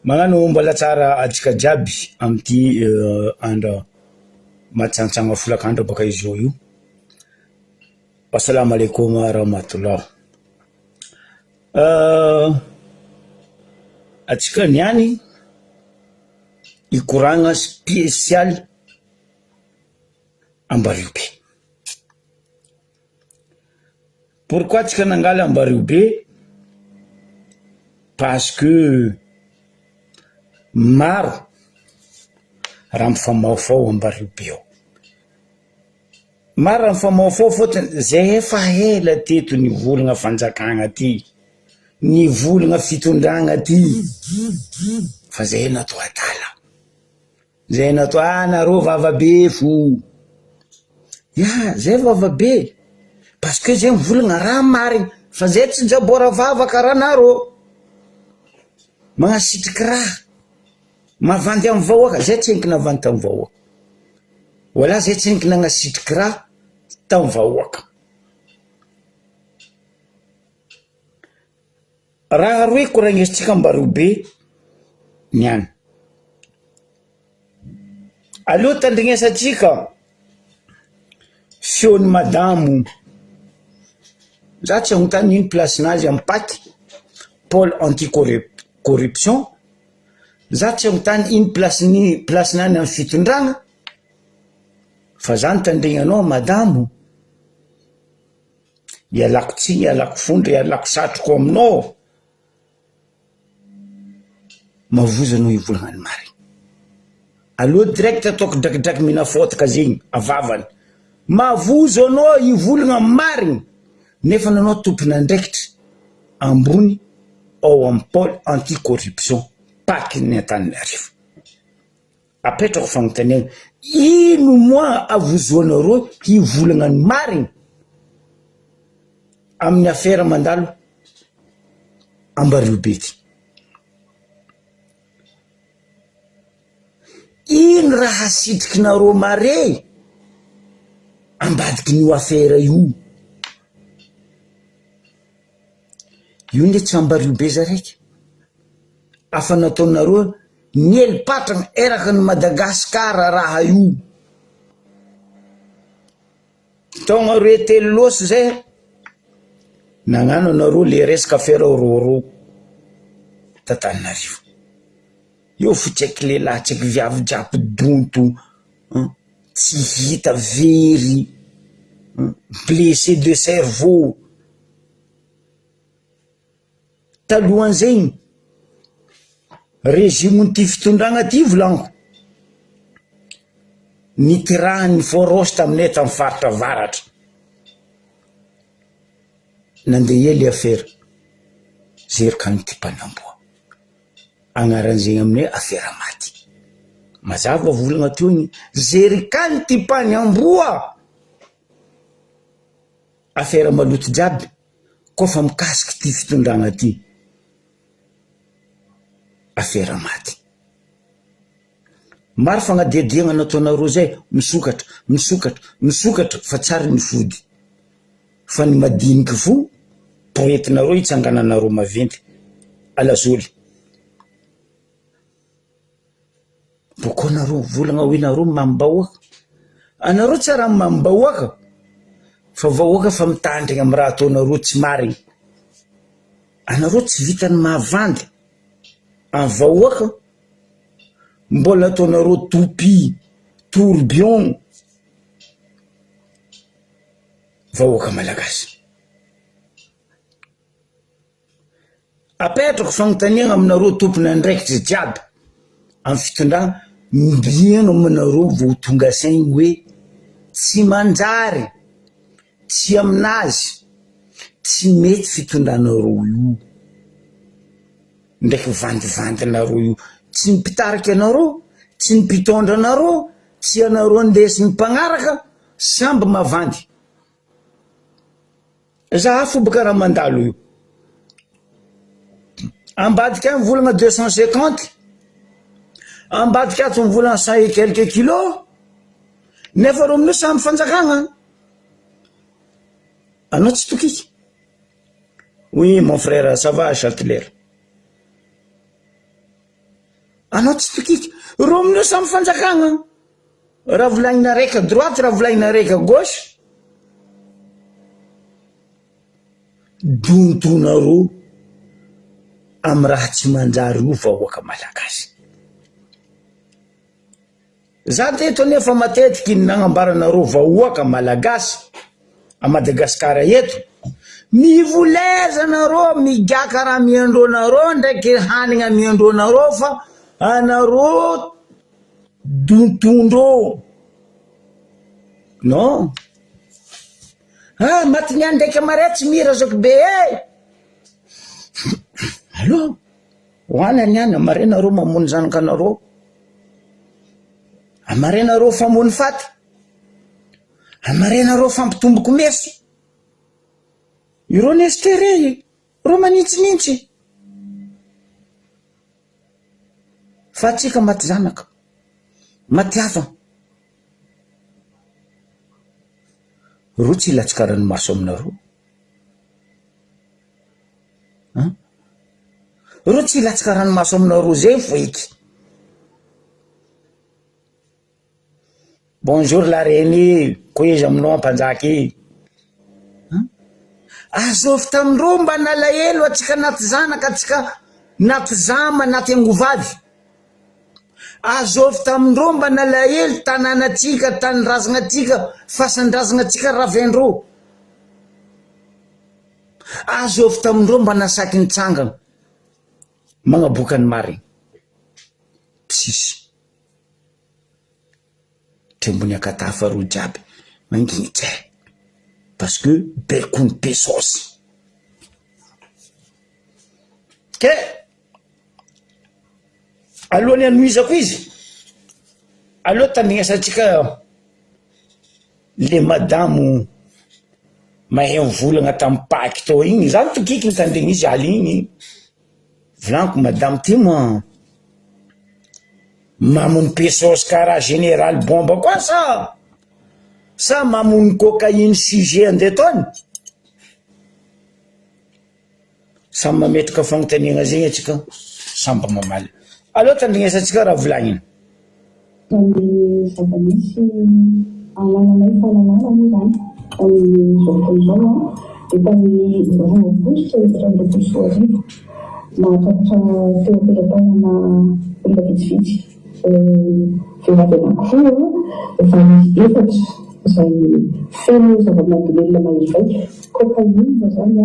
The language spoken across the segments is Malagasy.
Magnano mbola tsara antsika jiaby amin'ity andro matsantsagna folakandro baka izao io. Assalama alaikum warahmatullah. Antsika niany hikoragna spesialy Ambariobe. Pourquoi tsika nangala Ambariobe? Parce que maro raha mifamahofaho Ambariobe ao. Maro raha mifamahofaho fôtony zay efa ela teto nivolagna fanjakagna ty, nivolagna fitondragna ty fa zay natao adala. Zay natao ah nareo vava be fo, ya zay vava be parce que zay mivolagna raha marigny fa zay tsy jabôra vava karaha nareo, magnasitriky raha, mavandy amy vahoaka, zay tsy henoko navandy tamy vahoaka, wala zay tsy henoko nagnasitriky raha tamy vahoaka. Raha roe koragnesintsika mba robe niany. Aleo tandrignesantsika feon'i madamo, za tsy hanontany ino place-nazy amy pac, pole anti corruption, za tsy hanontany ino place-ny place-nany amy fitondragna, fa za nitandregnanao madamo. Ialako tsiny, ialako fondro, ialako satroko aminao, mavozo anao hivolagna ny marigny, aleo direct ataoko drakidraky mena fôtaka zegny a vavany, mavozo anao hivolagna ny marigny nefa anao tompon'andraikitra ambony ao amy pôle anti corruption pac ny Antananarivo. Apetrako fanontaniana, ino moa avozoanareo hivolagna ny marigny amin'ny afera mandalo Ambariobe ty? Ino raha asitrikinareo mare ambadikin'io afera io? Io nge tsy Ambariobe zaraiky, afa nataonareo Niely-patrana eraky ny Madagascar raha io. Taogno roe telo lôsy zay nagnano anareo le resaka affaire rôrô t'Antananarivo. Eo fo tsy haiky lehilahy tsy haiky viavy jiaby donto, tsy hita, very, blessé de cerveau. Talohan'izay, régime-n'ity fitondragna ty volaniko, niterahan'ny Foros taminay tamin'ny faritra avaratra, nandeha ela i afera, zerikany ty mpanamboa, agnaran'izegny aminay afera maty, mazava volagna teo igny, zerikany ty mpanamboa. Afera maloto jiaby kôfa mikasiky ty fitondragna ty, afera maty. Maro fagnadihadiagna nataonareo zay, misokatra, misokatra, misokatra fa tsary ny fody, fa ny madiniky fo poretinareo hitsangananareo maventy, alazoly. Bôkô nareo mivolagna hoe nareo mamim-bahoaka, anareo tsy raha mamim-bahoaka fa vahoaka efa mitandrigny amy raha ataonareo tsy marigny, anareo tsy vitan'ny mahavandy amy vahoaka mbola ataonareo toupie, tourbillon vahoaka malagasy. Apetrako fanontaniana aminareo tompon'andraikitra jiaby amin'ny fitondrana, ombieny aminareo vao tonga saigny hoe tsy manjary, tsy aminazy, tsy mety fitondranareo io, ndraiky vandivandinareo io, tsy ny mpitarika anareo, tsy ny mpitondra anareo, tsy anareo ndesin'ny mpagnaraka, samby mavandy. Za fomba karaha mandalo io. Ambadika any mivolagna 250, ambadika ato mivolagna cent et quelques kilos, nefa reo amin'io samy fanjakagna. Anao tsy tokiky. Oui mon frère, ça va Chatler. Anao tsy tokiky. Reo amin'io samy fanjakagna. Raha volagnina raika droite, raha volagnina raika gauche. Dontonareo amy raha tsy manjary io vahoaka malagasy. Za teto anefa matetiky nagnambaranareo vahoaka malagasy a Madagascar eto, mivoleza nareo migaka raha amiandreo nareo ndraiky hanigny amiandreo nareo fa anareo dontondreo non ah maty niany ndraiky amare tsy mira zokibe eh! Allo. Hoana ny any, amare nareo mamono zanakanareo, amare nareo famono faty, amare nareo fampitomboko meso, ireo nestere e, ireo manintsinintsy, fa atsika maty zanaka, maty havana, ireo tsy hilatsaka ranomaso aminareo. An! Reo tsy hilatsaka ranomaso aminareo zay foiky. Bonjour la reine, koiza aminao mpanjaka e. An! Azovy tamindreo mba nalahelo atsika anaty zanaka atsika naty zama naty angovavy. Azovy tamindreo mba nalahelo tanànatsika tanindrazagnatsika fasandrazagnatsika ravendreo. Azovy tamindreo mba nasaky nitsangana magnaboaka ny marigny. Tsisy. Trembony akatafa reo jiaby mangigny tse parce que be kony be saosy. Ke alohan'ny hanohizako izy, aleo tandrignesantsika Le madamo mahay mivolagna tamy paky tao igny, za nitokiky nitandregny izy aligny, volaniko madamo ty moa mamono pesos karaha général bomba koa sa sa mamono cocaïne sujet andeha ataony? Samy mametraka fagnontaniagna zegny atsika, samby mamaly. Aleo tandrignesantsika raha volagniny. Raha ny zava-misy anananay fahalalana moa izany amin'izao fotoana izao dia tamin'ny roa aogositra 2024, nahatratra teo am-pelatanana olona vitsivitsy, vehivavy anankiroa, valizy efatra izay feno zava-mahadomelina mahery vaika, cocaïne izany,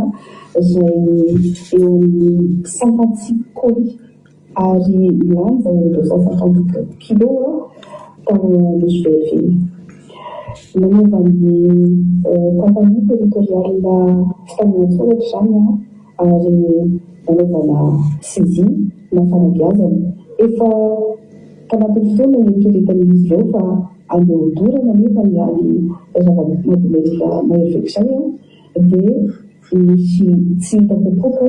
izay eo amin'ny 56 colis ary milanja eo 250 kilos tao Nosy Belleville. Nanaovan'ny Compagnie territoriale fitanana an-tsoratra izany ary nanaovana saisie na fanagiazana. Efa tanatin'ny fotoana nieritreretan'izy ireo fa andeha hodorana anefa izany zava-mahadomelina mahery vaika izany dia nisy tsy hita popoka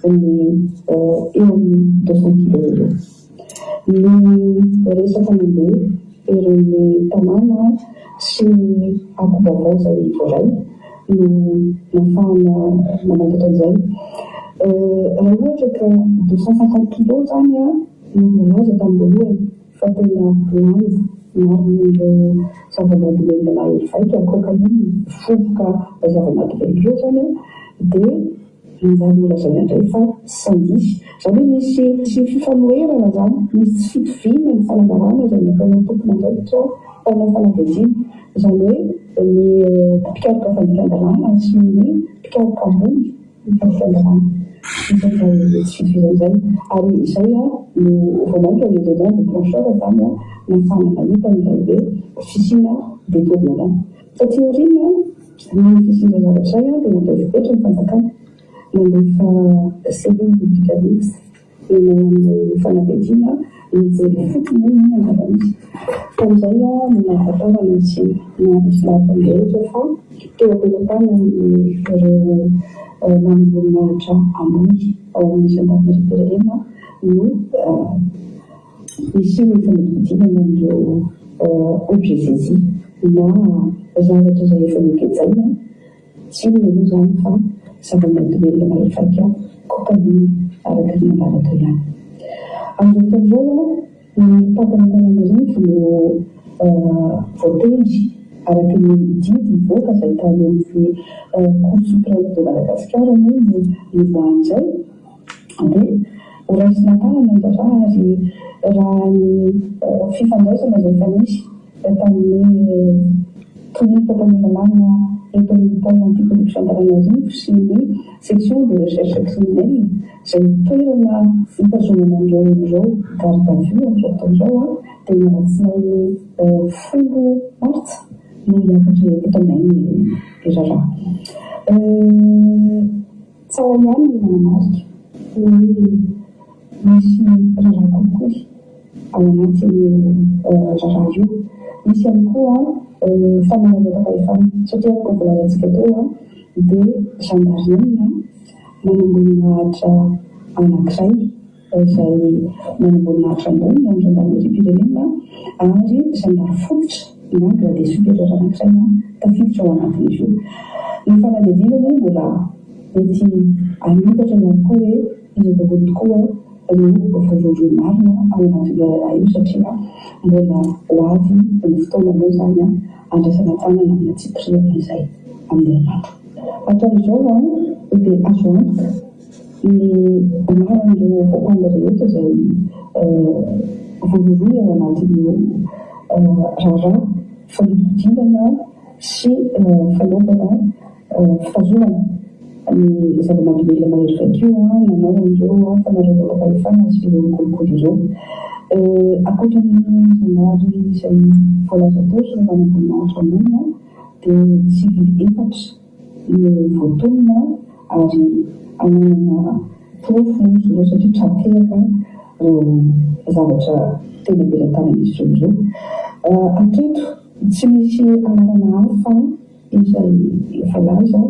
ny eo amin'ny 200 kilos eo. Ny resaka mandeha eran'ny tanàna sy ny ako-baovao izay voaray no nahafahana mamantatra izay. Raha ohatra ka 250 kilos izany no voalaza tamin'ny voalohany fa tena lanja marina ireo zava-mahadomelina mahery vaika, cocaïne, vovoka zava-mahadomelina ireo izany dia nanjary nolazaina indray fa sandisy. Izany hoe nisy fifanoherana izany, nisy tsy fitoviana ny fanambarana izay nataon'ny tompon'andraikitra mpanao fanadihadiana, izany hoe ny mpikaroka fandikan-dalàna sy ny mpikaroka ambony ny fandikan-dalàna. Nisy an'izay tsy fitoviana izay. Ary izay no vao mainka élément déclencheur izany nahafahana nahita an'ilay hoe fisiana détournement. Taty aoriana, noho ny fisian'izay zavatra izay dia nandray fepetra ny fanjakana, nandefa cellule de brigade mixte nanao an'ilay fanadihadiana, nijery ifotony hoe inona ny zava-misy. Tamin'izay no nahafantarana sy naharesy lahatra ny rehetra fa teo am-pelatanan'ireo manamboninahitra ambony ao amin'ny zandarimariam-pirenena no Misy ny fanodinkodinana an'ireo objets saisis na zavatra izay efa nogejaina, tsy inona moa izany fa zava-mahadomelina mahery vaika, cocaïne, araka ny nambara teo ihany. Amin'izao fotoana izao. Ny Papan'Antananarivo no voatendry araka ny didy nivoaka izay tany amin'ny Cour Supreme de Madagascar moa no nivoahan'izay dia horaisina an-tanana ny raharaha ary raha ny fifandraisana izay efa nisy tamin'ny tonia mpampanoa lalàna eto amin'ny Pôle Anti-Corruption Antananarivo sy ny Section de Recherche Criminelle izay toerana hitazomana an'ireo olona ireo garde à vue amin'izao fotoana izao dia ny alatsinainy folo martsa no hiakatra eto aminay ny raharaha. Tsara ihany ny manamarika hoe misy raharaha kolikoly ao anatin'io raharaha io. Misy ihany koa fanararaotam-pahefana satria araka ny voalazantsika teo dia gendarme manamboninahitra anankiray izay manamboninahitra ambony ao amin'ny gendarmerie-pirenena ary zandary fototra na gradé supérieur anankiray tafiditra ao anatin'izy io. Ny fanadihadiana moa mbola mety hanitatra ihany koa hoe iza daholo tokoa no voarohirohy marina ao anatin'io raharaha io satria mbola ho avy ny fotoana moa izany handraisana an-tanana amina tsipiriany izay amin'ny herinandro. Hatramin'izao dia azo antoka ny anaran'ireo voampanga rehetra izay voarohirohy ao anatin'io raharaha fanodinkodinana sy fanaovana fitazomana ny zava-mahadomelina mahery vaika io nanao an'ireo fanararaotam-pahefana sy ireo kolikoly ireo. Ankoatra ny zandary izay voalaza teo sy ireo manamboninahitra ambony dia sivily efatra no voatonona ary ananana porofo moa izy ireo satria tra-tehaka ireo zavatra teny am-pelatanan'izy ireo ireo. Hatreto tsy misy anarana hafa izay voalaza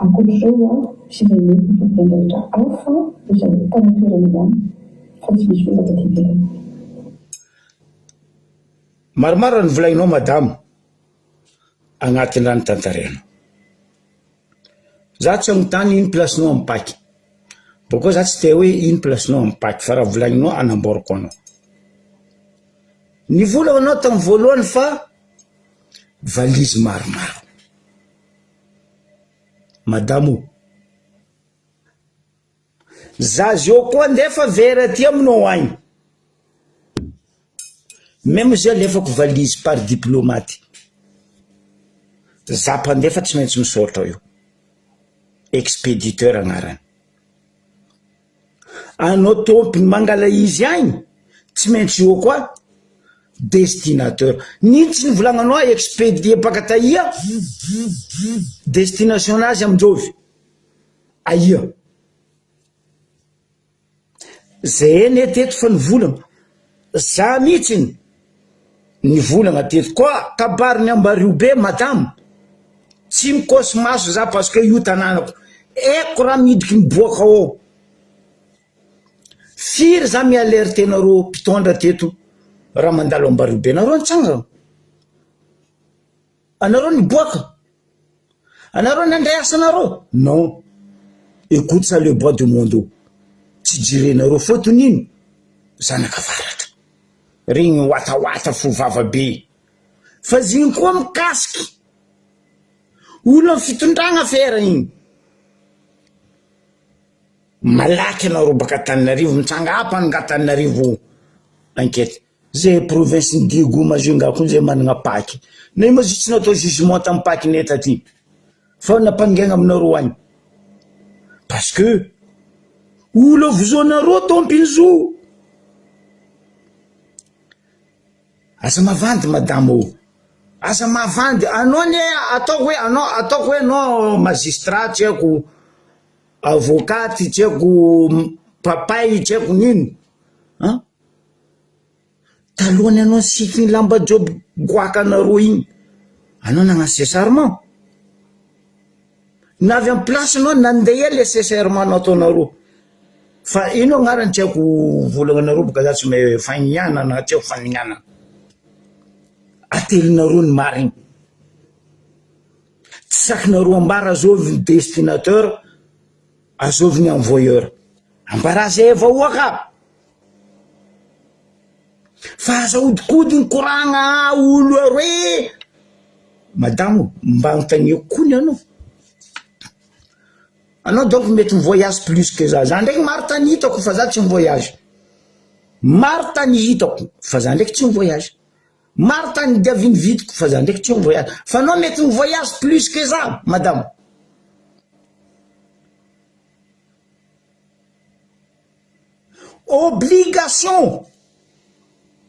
ankoatr'ireo sy izay mety ho tompon'andraikitra hafa izay tany an-toerana ihany fa tsy misy olona taty ivelany. Maromaro ny volainao madamo agnatin'ny raha notantarainao. Za tsy hanontany ino place-nao amin'ny paky. Bôkô za tsy te hoe ino place-nao amin'ny paky fa raha volagninao anamboariko anao. Nivolagna anao tamin'ny voalohany fa valizy maromaro. Madamo o! Za zio koa ndefa very aty aminao agny. Meme zay alefako valise par diplomate. Za mpandefa tsy maintsy misaotra io. Expediteur agnarany. Anao tompony mangala izy agny tsy maintsy eo koa destinateur. N'ino tsy nivolagnanao expedier baka taia destination nazy aminjovy? Aia? Zay anie teto fa nivolagna, za mihitsiny nivolagna teto koa kabariny Ambariho be madama, tsy mikôsy maso za parce que io tanànako, haiko raha midriky miboaka ao, firy za mi-alerte nareo mpitondra teto raha mandalo Ambariho be, nareo nitsangana. Anareo niboaka? Anareo nandray asanareo? Non. Ecoute ça le bois de mondo. Tsy jerenareo fotony ino? Zanaka varatra. Regny watawata fo vava be. Fa zigny koa mikasiky. Olona fitondragna afera igny. Malaky anareo baka Antananarivo mitsanga ampanga Antananarivo enquete. Zay province ny Diego Majunga koa zay managna paky. Na io tsy natao jugement tam paky nay taty. Fa nampangaigna aminareo agny. Parce que olo vozoanareo tompiny zo. Aza mavandy madame ô. Aza mavandy. Anao anie ataoko hoe anao ataoko hoe anao magistrat tsy haiko avocat tsy haiko papay tsy haiko nino. An! Talohan'ny anao nisiky lamba job goaka anareo iny, anao nagnano cessarement? Na avy am place anao nandeha le cessarement nataonareo. Fa ino agnarany tsy haiko volagnanareo boka za tsy mahay fagnihana na tsy haiko fanignana. Atelinareo ny marigny. Tsy sakinareo ambara azovy ny destinateur, azovy ny envoyeur. Ambara zay vahoaka. Fa aza ahodikodiny koragna olo aroe. Madamo mba anontaniako koa ny anao. Anao donc mety mi-voyage plus que za. Za ndraiky maro tany hitako fa za tsy mi-voyage. Maro tany hitako fa za ndraiky tsy mi-voyage. Maro tany diaviny vitiko fa za ndraiky tsy mi-voyage. Fa anao mety mi-voyage plus que za madamo. Obligation!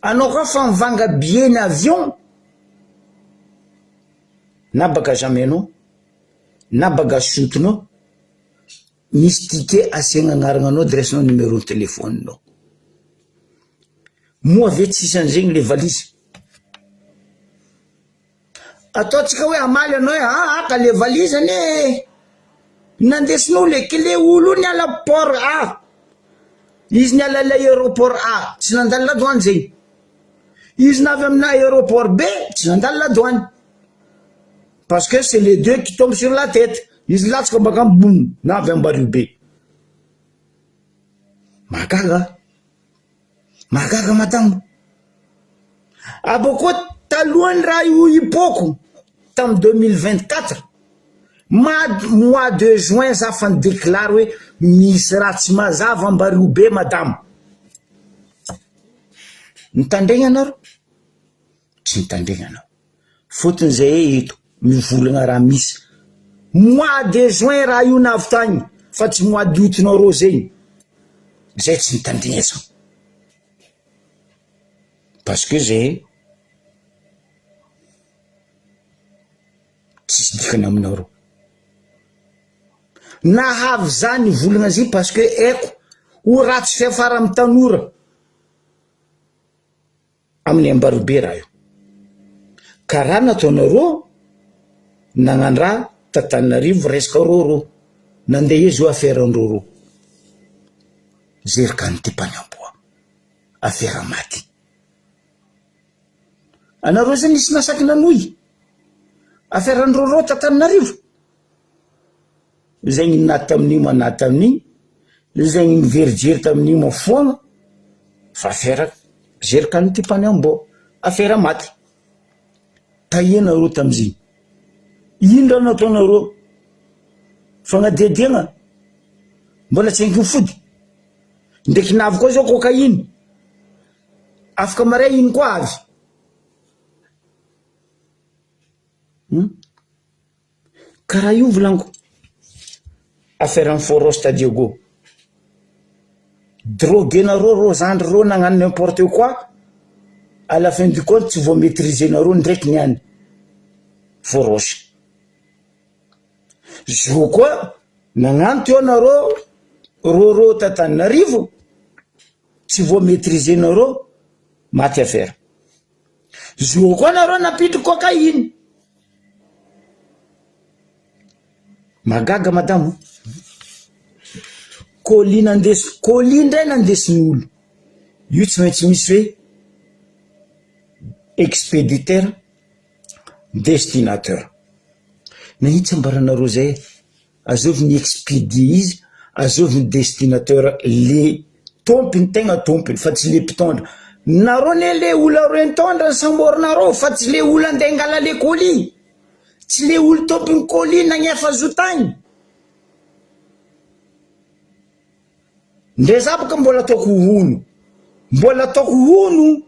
Anao koa fa mivanga billet ny avion na bagage à main-nao na bagage soute-nao, misy ticket asiagna agnarananao, adresse-nao, numéro ny téléphone-nao. Moa ve tsisy an'zegny le valise? Ataontsika hoe hamaly anao hoe aa ka le valise anie nandesin'olo e, k'le olo io niala port A, izy niala ilay aéroport A tsy nandalo la douane zegny, izy navy amin'ny aéroport B tsy nandalo la douane, parce que c'est les deux qui tombent sur la tête, izy latsaka baka ambony na avy Ambaribe. Mahagaga. Mahagaga madama. Abôkô talohan'ny raha io hipôko tam 2024 ma mois de juin za fa ni-declare hoe misy raha tsy mazava Ambariho be madama. Nitandregny anareo? Tsy nitandregny anao. Fotony zay eto mivolagna raha misy. Mois de juin raha io navy tagny fa tsy mois d'août nareo zegny. Zay tsy nitandrignesa. Parce que zay tsisy dikany aminareo. Nahavy za nivolagna azy parce que haiko ho ratsy fiafara amy tanora. Amin'ny Ambarobe raha io. Ka raha nataonareo nagnandraha t'Antananarivo resaka rôrô. Nandeha izy io affaire an-drôrô. Zerikany ty mpanaboa. Affaire maty. Anareo zay nisy nasaky nanohy affaire an-drôrô t'Antananarivo? Izay ny naty tamin'io ma naty tamin'iny, izay ny niverijery tamin'io ma foagna, fa afera zerikany ty mpaniamboa, afera maty. Taia nareo tamizigny? Ino raha nataonareo? Fagnadihadiagna? Mbola tsy haiko fody? Ndraiky navy koa zao cocaïne, afaka maray ino koa avy? Hum. Karaha io volaniko. Affaire an'i Forosta Diego. Droguer-nareo reo zandry reo nagnano n'importe quoi, à la fin du compte tsy voa maitriser-nareo ndraiky niany Foros. Zo koa nagnano teo nareo rôrô t'Antananarivo, tsy voa maitriser-nareo, maty affaire. Zo koa nareo nampiditra cocaïne. Mahagaga madamo. Colis nandesy, colis ndray nandesin'olo. Io tsy maintsy misy hoe expéditeur, destinateur. Nagnino tsy ambaranareo zay e? Azovy ny expédier izy, azovy ny destinateur le tompony tegna tompony fa tsy le mpitondra. Nareo ne le olo aroe nitondra ny samborinareo fa tsy le olo andeha angala le colis, tsy le olo tompony colis nagnefa zo tagny. Ndre za boka mbola ataoko hono, mbola ataoko hono,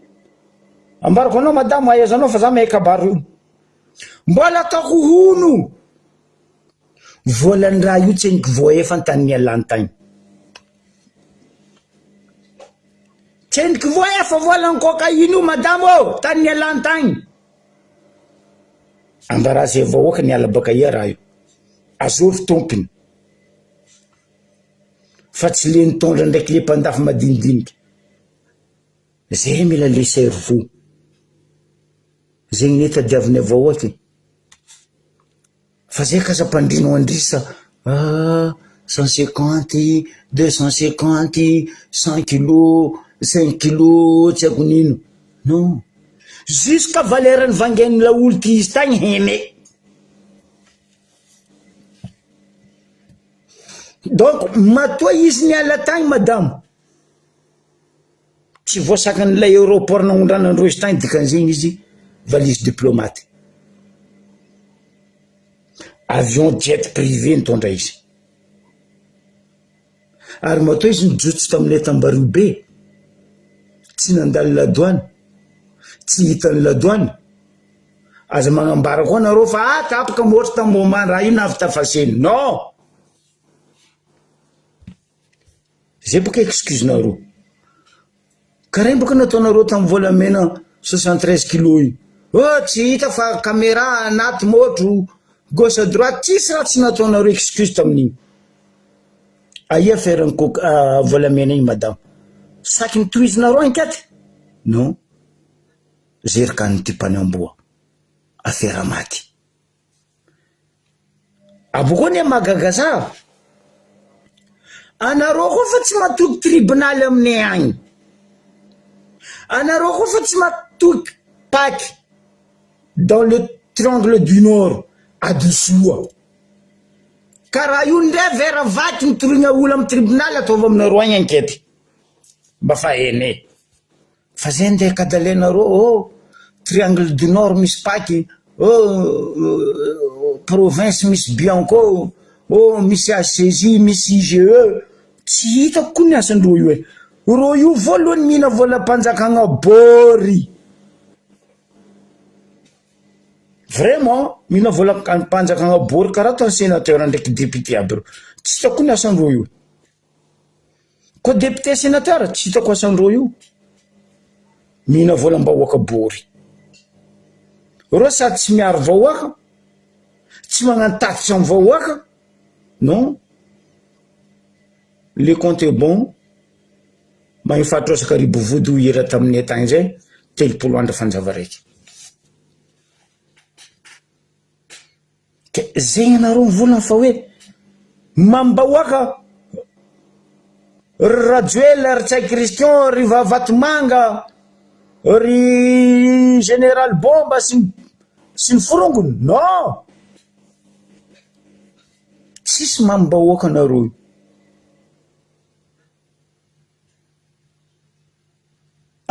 ambarako anao madamo ahaizanao fa za mahay kabary io, mbola ataoko hono. Volan'ny raha io tseniky voaefa tany nialany tagny. Tseniky voaefa volan'ny cocaïne io madamo ô, tany nialany tagny. Ambarà zay vahoaka niala baka ia raha io. Azovy tompony. Fa tsy le nitondra ndraiky le mpandafy madinidinika. Zay mila le cerveau. Zegny ne tadiavinay vahoaka e. Fa zay k'aza ampandrinao andrisa ah 150, 250, 100 kilo, 5 kilo tsy haiko n'ino. Non. Jusqu'à valeur ny vangain'ny laolo ty izy tagny hene. Donc matoa izy niala tagny madamo. Tsy voasakan'ilay aéroport naondrana an-dreo izy tagny dikan'izegny izy valise diplomate. Avion jet privé nitondra izy. Ary matoa izy nijotso tamin'ilay tambario be, tsy nandalo ladoany, tsy hitan'ny ladoany, aza magnambara koa nareo fa ah tapaka mihoatra tambohoman raha io navy tafaseny, non! Zay boka excuse nareo. Karaha iny boka nataonareo tam volamena 73 kilos iny. Oh tsy hita fa camera anaty môtro, gauche à droite, tsisy raha tsy nataonareo excuse tamin'igny. Aia affaire ny coca volamena igny madama? Saky nitohizinareo enquête? Non. Zerikan'ity mpanamboa. Affaire maty. Abokeo anie mahagaga za, anareo koa fa tsy matoky tribonaly aminay agny, anareo koa fa tsy matoky pac dans le triangle du nord adosoa, ka raha io ndray vera vaky nitoriana olo amy tribonaly ataovy aminareo agny enquete mba fa hainay. Fa zay ndeha kadalenareo oh triangle du nord misy pac oh province misy bianco oh misy HCJ misy IGE tsy hitako koa ny asandreo io e reo io voalohany mihina volam-panjakagna bôry vraiment mihina volam-panjakagna bôry karaha ataon'ny sénateur ndraiky député aby reo tsy hitako koa ny asandreo io. Koa député sénateur tsy hitako asan-dreo io. Mihina volam-bahoaka bory. Reo sady tsy miaro vahoaka, tsy magnano tatitra am vahoaka, non. Le compte est bon, mahefa trosaka ribo vody hoy hira taminay tagny zay, 30 andro fanjava raiky. Ke zegny anareo mivolagna fa hoe mamim-bahoaka ry Rajoelina, ry Ntsay Christian, ry Vavatomanga, ry Général Bomba sy ny sy ny forongony, non! Tsisy mamim-bahoaka anareo io.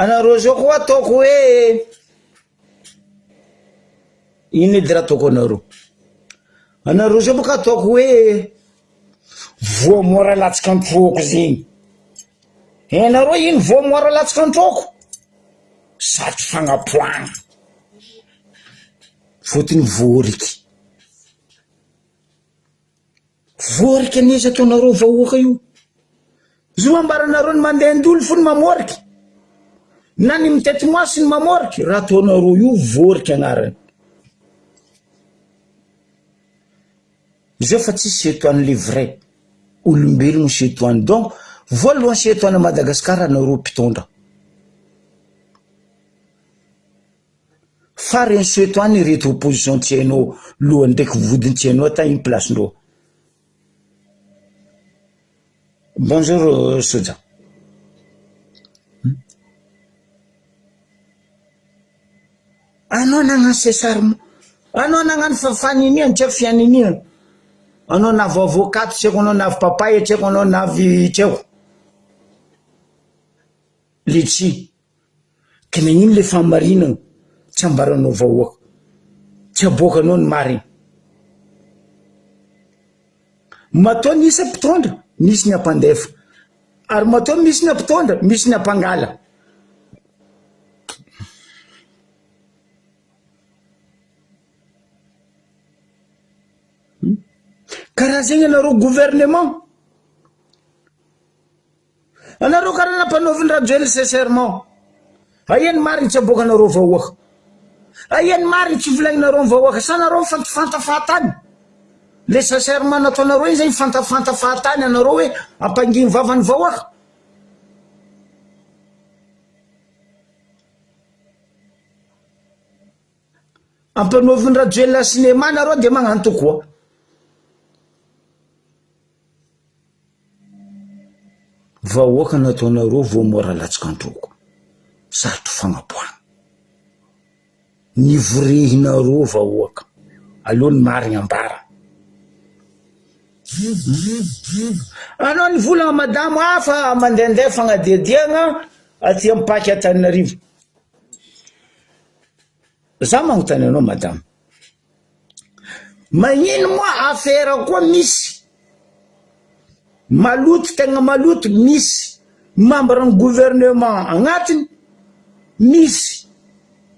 Anareo zao koa ataoko hoe ino edy raha ataoko anareo? Anareo zao boka ataoko hoe voa mora latsaka an-troko zegny, hainareo ino voa mora latsaka an-troko? Satry fagnapoahana, fôtony voariky. Voarika anie izy ataonareo vahoaka io. Zo ambaranareo ny mandehandolo fony mamôriky na ny mitety moasy ny mamôriky raha ataonareo io voarika agnarany. Zay fa tsisy etoany le vrai olombelogno sy etoany donc voalohany sy etoany Madagascar anareo mpitondra. Fa reny soeto any ireto opposition tsy hainao lohany ndraiky vodiny tsy hainao ata ino place ndreo. Bonjour Soja. Anao nagnano sesarmo, anao nagnano faniniana tsy haiko fianiniana, anao navy avocat tsy haiko anao navy papay tsy haiko anao navy tsy haiko letchi. Ka nagnino le fahamarinana tsy ambaranao vahoaka? Tsy aboakanao ny marina. Matoa nisy mpitondra, nisy ny ampandefa. Ary matoa misy ny mpitondra, misy ny ampangala. Karaha zegny anareo gouvernement. Anareo karaha nampanaoviny Rajoelina sincèrement. Aia ny mariny tsy aboakanareo vahoaka. Aia ny mariny tsy volagninareo ny vahoaka. Sa nareo mifantafanta fahatany. Le sincèrement nataonareo iny zay mifantafanta fahatany anareo hoe ampanginy vava ny vahoaka. Ampanaoviny Rajoelina cinéma nareo de magnano tokoa. Vahoaka nataonareo vao mora latsaka an-troko. Sarotro fagnapoahana. Nivorehinareo vahoaka. Aleo ny marigny ambara. Anao nivolagna madamo ah fa mandehandeha fagnadihadiagna. aty Ampaky Antananarivo. Za magnontany anao madama, magnino moa affaire koa misy maloto tegna maloto misy membre ny gouvernement agnatiny, misy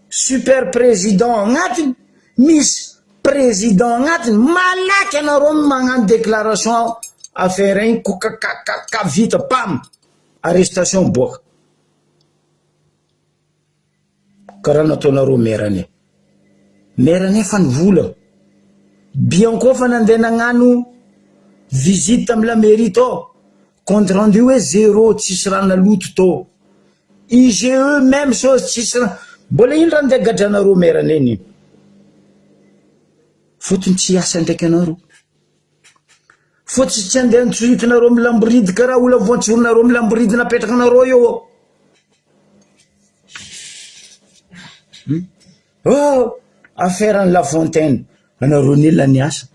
super président agnatiny, misy président agnatiny, malaky anareo magnano déclaration affaire igny kokakakaka vita pam arrestation miboaka. Karaha nataonareo maire anay. Maire anay fa nivola. Bianco fa nandeha nagnano visite tamy la mairie tao. Compte rendu hoe zéro tsisy raha naloto tao. IGE même chose tsisy raha. Mbola ino raha andeha gadranareo maire anay nino. Fotony tsy hiasa ndraiky anareo. Fotony tsy andeha antsoritinareo milamboridy karaha olona voantsorinareo milamboridy napetrakanareo eo. Oh! Affaire an'i La Fontaine, anareo anie lany asa.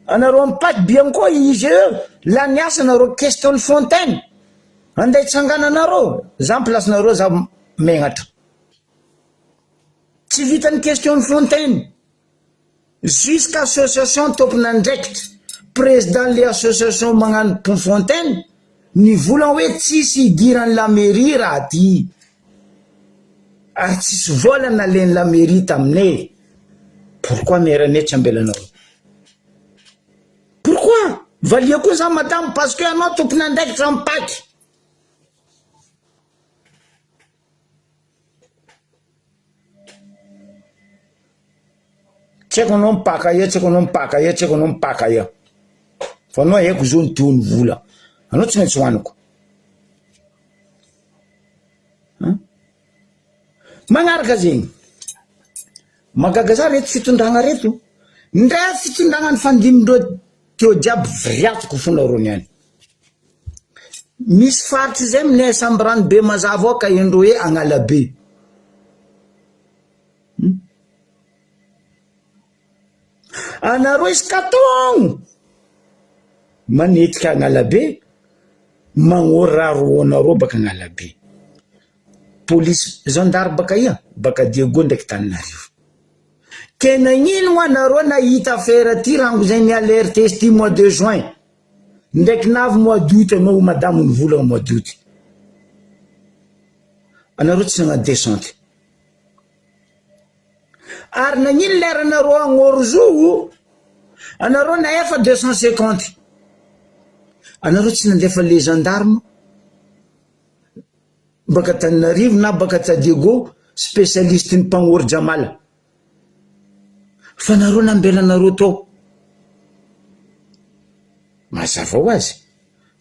Anareo am paty bianco IGE, lany asa anareo question Fontaine. Andeha hitsangana anareo, za am place nareo za megnatra. Tsy vitan'ny question Fontaine. Jusqu'à association tompon'andraikitra, président le association magnano pont fontaine, nivolagna hoe tsisy idiran'ny la mairie raha ty, ary tsisy vola nalain'ny la mairie taminay, pourquoi maire anay tsy ambelanareo? Pourquoi? Valia koa za madame parce que anao tompon'andraikitra mipaky. Tsy haiko anao mipaka aia, tsy haiko anao mipaka aia, tsy haiko anao mipaka aia. Fa anao haiko zo ny teo ny vola. Anao tsy maintsy hohaniko. Hein? Magnaraka zegny. Mahagaga za reto fitondragna reto. Ndray fitondragna nifandimindreo teo jiaby viriatiko fona reo niany. Misy faritry zay aminay Sambirano be mazava ao ka indro hoe Agnalabe. Hmm? Anareo isaka taogno manetika Agnalabe, magnory raha roanareo baka Agnalabe. Polisy, gendarme baka ia? Baka Diego ndraiky Tananarivo. Ke nagnino moa nareo nahita affaire ty rango zay ni-alerte izy ty mois de juin? Ndraiky navy mois d'août anao madamo ny volagna mois d'août. Anareo tsy nagnano descente. Ary nagnino leranareo agnoro zo? Anareo nahefa 250. Anareo tsy nandefa les gendarmes baka Antananarivo na baka Tadiego spécialiste ny mpagnory jamala. Fa nareo nambelanareo tao. Mazava ho azy,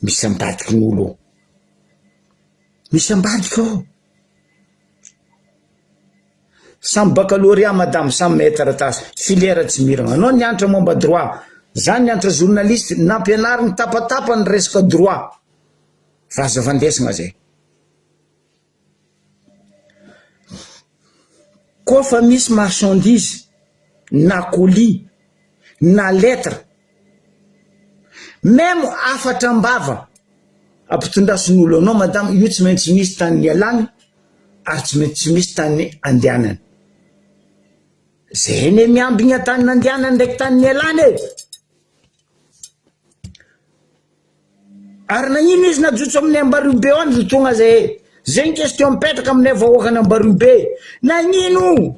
misy ambadiky ny olo ao. Misy ambadika ao. Samy baccalauréat madame, samy mahay taratasy, filière tsy mirana. Anao nianatra momba droit, za nianatra journaliste, nampianariny tapatapany resaka droit. Fa aza vandesina zay. Koa fa misy marchandise na colis na lettre meme hafatra am-bava ampitondrasin'olo anao madama io tsy maintsy misy tany nialany ary tsy maintsy misy tany andehanany. Zay anie miambigna tany nandehanany ndraiky tany nialany e! Ary nagnino izy najotso aminay Ambariobe ao any tonga zay e? Zay ny question mipetraka aminay vahoakan'i Ambariobe. Nagnino?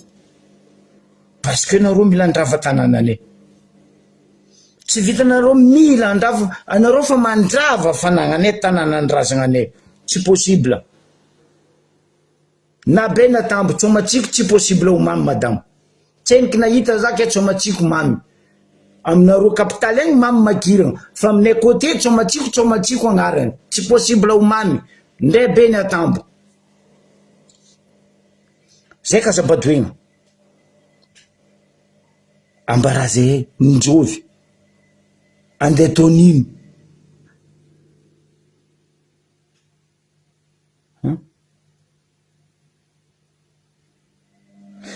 Parce que nareo mila handrava tanànanay. Tsy vitanareo mila handrava, anareo fa mandrava fanagnanay, tanànan-drazananay. Tsy possible. Na be na tambo, tsomatsiko tsy possible ho mamy madama. Tseniky nahita za ke tsomatsiko mamy. Aminareo capitale agny mamy makirana, fa aminay côté tsomatsiko tsomatsiko agnarany. Tsy possible ho mamy. Ndre be ny atambo. Zay ka aza badoegna. Ambara zay njovy. Andeha ataon'ino?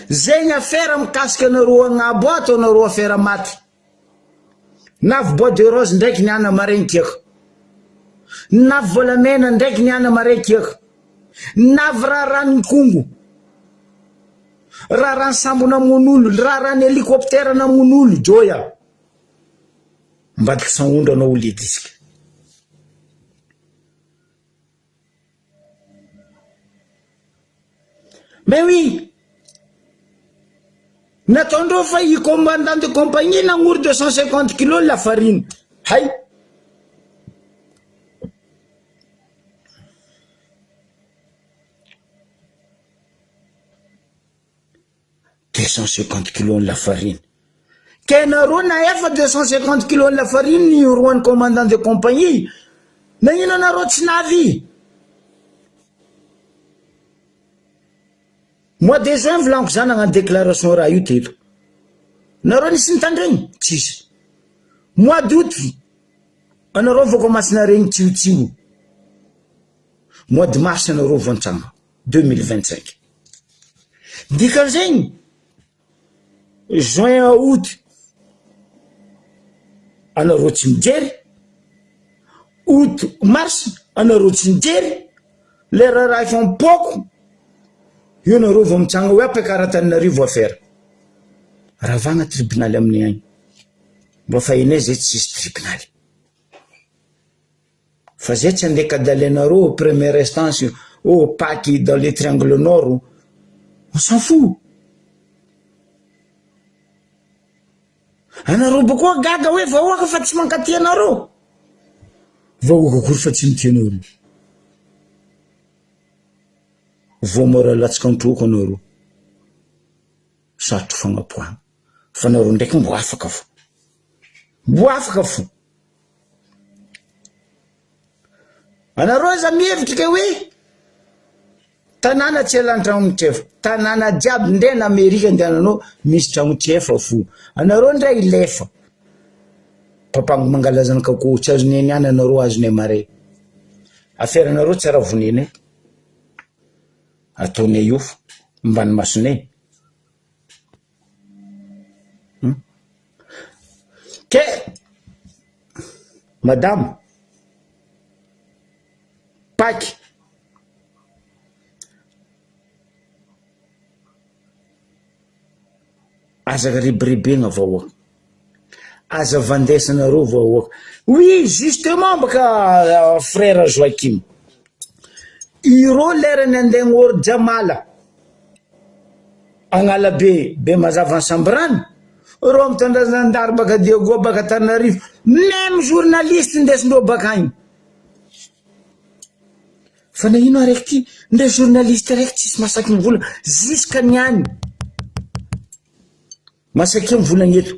Zegny afera mikasika anareo agnabo ato anareo afera maty. Navy bois de rose ndraiky niana maregny tiako. Navy volamena ndraiky niana maregny tiako. Navy raharahan'ny Kongo, raharahan'ny sambo namono olo, raharahan'ny hélicoptère namono olo, Joya. Ambadiky sahondra anao olo disque. Mais oui! Nataondreo fa i commandant de compagnie nagnory 250 kilos lafarine. Hay! 250 kilos ny lafarine. Ke nareo na efa 250 kilos ny lafarine ny roan'ny commandant de compagnie, nagnino anareo tsy navy? Mois de juin volaniko za nagnano déclaration raha io teto. Nareo nisy nitandregny? Tsisy. Mois d'août anareo vao commence naregny tsiotsio. Mois de mars anareo vao nitsanga. 2025. Dikan'izegny juin à août anareo tsy mijery, août mars anareo tsy nijery, le raharaha efa mipôko io nareo vao mitsanga hoe ampiakaro Antananarivo affaire. Ravagna tribonaly aminay agny, mba fa hainay zay tsisy tribonaly. Fa zay tsy andeha kadalenareo au première instance au paky dans le triangle nord on s'en fout. Anareo bokoa gaga hoe vahoaka fa tsy mankatia anareo. Vahoaka akory fa tsy mitia anareo. Voa mora latsaka an-troko anareo. Sarotro fagnapoahana. Fa nareo ndraiky mbo afaka fo. Mbo afaka fo. Anareo aza mihevitra ke hoe tanàna tsy elan'ny tragno tsefa. Tanàna jiaby ndre na Amerika andehananao misy tragno tsefa fo. Anareo ndray hilefa. Papango mangala zanak'akoho tsy azonay niany anareo azonay mare. Affaire nareo tsy raha vonenay. Ataonay io fo ambany masonay. Ke madama paky aza rebirebegna vahoaka, aza vandesanareo vahoaka, oui justement baka frère Joachim, ireo lerany andeha agnory jamala. Agnalabe be mazava ny samborano, reo mitondra zandary baka Diego baka Antananarivo, meme journaliste indesindreo bakagny. Fa na ino araiky ty, ndre journaliste araiky tsisy masaky mivola jusqu'à niany. Masakia mivolagna eto.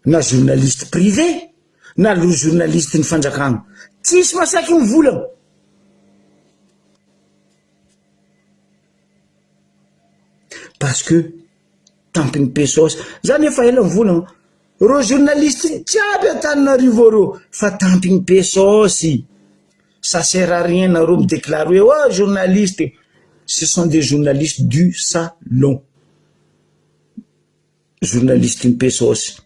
Na journaliste privé na lo journaliste ny fanjakagna. Tsisy masaky mivolagna. Parce que tampin'ny pesos. Za nefa ela mivolagna. Reo journaliste jiaby Antananarivo reo fa tampin'ny pesos. Ça sert à rien nareo mi-declare hoe oh journaliste. Ce sont des journalistes du salon. Journaliste ny pesos.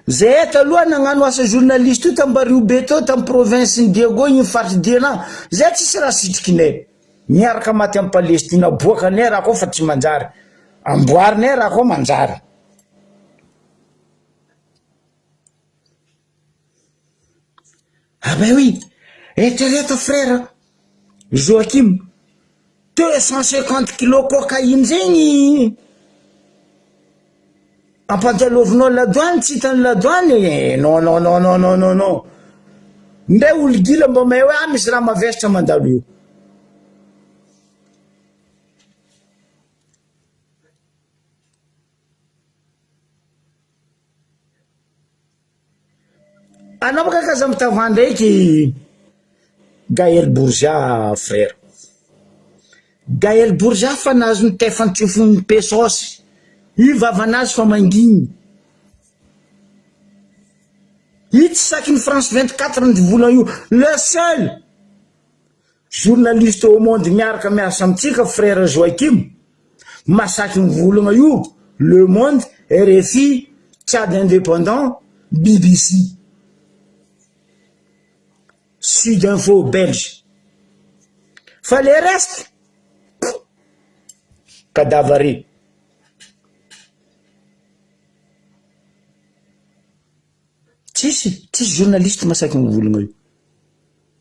Zahay taloha nagnano asa journaliste io tam Bariobe tao tam province ny Diego igny faritry Diana zay tsisy raha sitrikinay miaraka maty am Palestine aboakanay raha koa fa tsy manjary amboarinay raha koa manjary. Ah ben oui, eritrereto frère Joachim, 250 kilos cocaïne zegny ampandalovinao ladoany tsy hitan'ny ladoany e, non non non non non non non, ndray olo gila mba mahay hoe ah misy raha mavesatra mandalo eo. Anao baka k'aza mitavandra eky Gaël Bourgia frère. Gaël Bourgia fa nahazo ny tefan-tsofin'ny pesos. Io vavanazy fa mangigny. Io tsy sakin'ny France 24 ny vola io. Le seul journaliste au monde miaraka miasa amintsika frère Joachim masaky mivolagna io Le Monde, RFI, Tchad Indépendant, BBC. Sud Info Belge. Fa le reste, cadavre. Tsisy, tsisy journaliste masaky mivolagna io.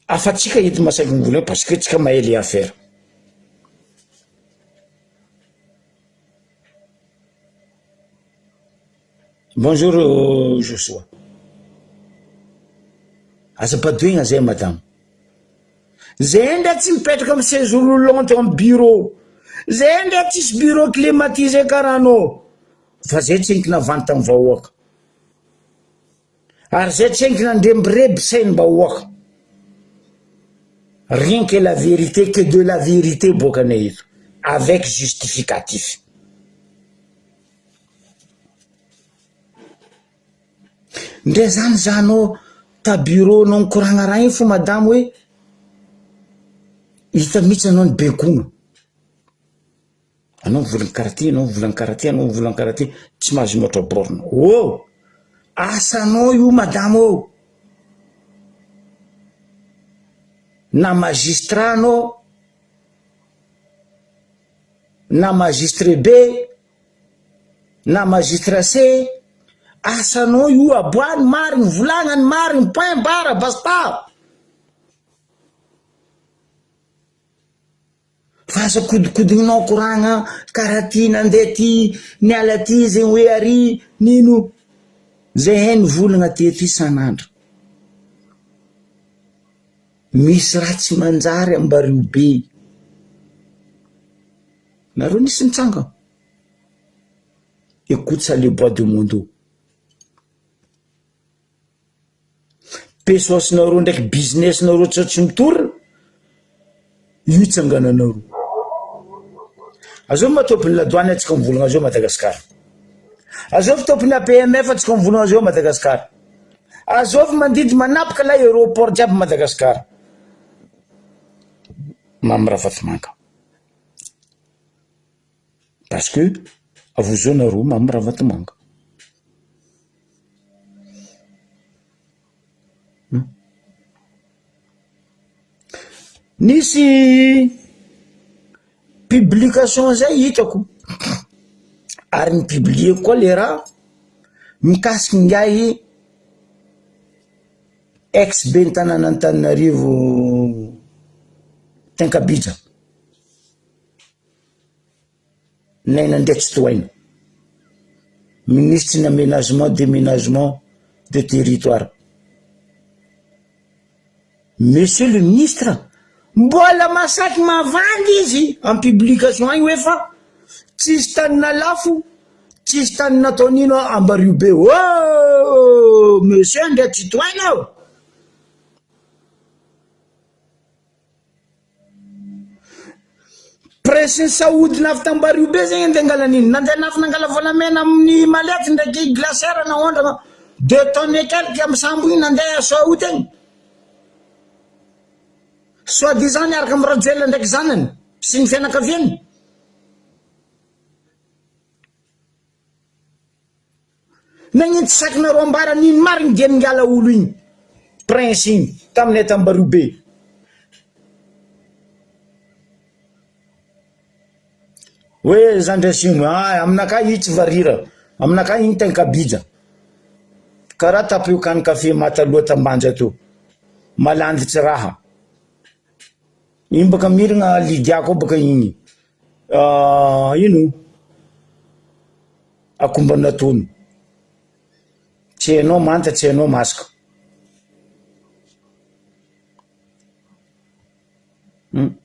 Afa-tsika eto masaky mivolagna parce que tsika mahay le affaire. Bonjour Josoa. Aza badoigna zay madame. Zay ndray tsy mipetraka amy chaise roulante amy bureau. Zay ndray tsisy bureau climatisé karaha anao. Fa zay tsy entina vente amy vahoaka. Ary zay tsy entina andrembireby saim-bahoaka. Rien que la vérité, que de la vérité boakanay eto. Avec justificatif. Ndre zany zanao ta bureau nao mikoragna raha igny fo madamo hoe hita mihitsy anao ny bekona. Anao mivolagna karaha ty, anao mivolagna karaha ty, anao mivolagna karaha ty, tsy mahazo mihoatra borne. Oh! Asanao io madamo ô! Na magistrat anao, na magistre be, na magistrat C, asanao io aboahy ny marigny, volagna ny marigny, point barre, basta! Fa aza kodikodinao koragna karaha ty nandeha ty niala ty zegny hoe ary nino zay hay nivolagna teto isan'andro. Misy raha tsy manjary ambario be. Nareo nisy nitsangana? Écoute ça le bois de mondo. Pesos nareo ndraiky business nareo tsy tsy mitorina, io itsangananareo. Azovy ma tompony ladoany atsika mivolagna azy io Madagascar. Azovy tompony APMF atsika mivolagna azy io Madagascar. Azovy mandidy manapaka lay aéroport jiaby Madagascar. Mamy Ravatomanga. Parce que avozo nareo Mamy Ravatomanga. Nisy publication zay hitako ary ni-publier-ko koa le raha mikasiky ingahy ex ben'ny tanàn'Antananarivo Tenkabija. Naina Andriatsitohaina, minisitry ny Aménagement Déménagement de territoire. Monsieur le ministre, mbola masaky mavandy izy en publication agny hoe fa tsisy tany nalafo, tsisy tany nataon'ino Ambariho be. Oh! Monsieur Andriatsitohaina ô! Prince Saoudina avy tambario be zegny andeha angala an'iny, nandeha nafy nangala volamena amin'ny mallette ndraiky glacière naondrana deux tonnes et quelque amy sambo igny nandeha Saoud agny, soit disant niaraka amy Rajoelina ndraiky zanany sy ny fianakaviany. Nagnino tsy sakinareo ambara nino marigny dia ningala olo igny prince igny taminay tambario be. Hoe zandry asimo ah aminakahy io tsy varira aminakahy igny tenkabija karaha tapiocan café maty aloha tambanja tô malandy tsy raha igny baka mirigna Lydia koa baka igny ino Akomba natono. Tsy hainao manta, tsy hainao masaka. Hum.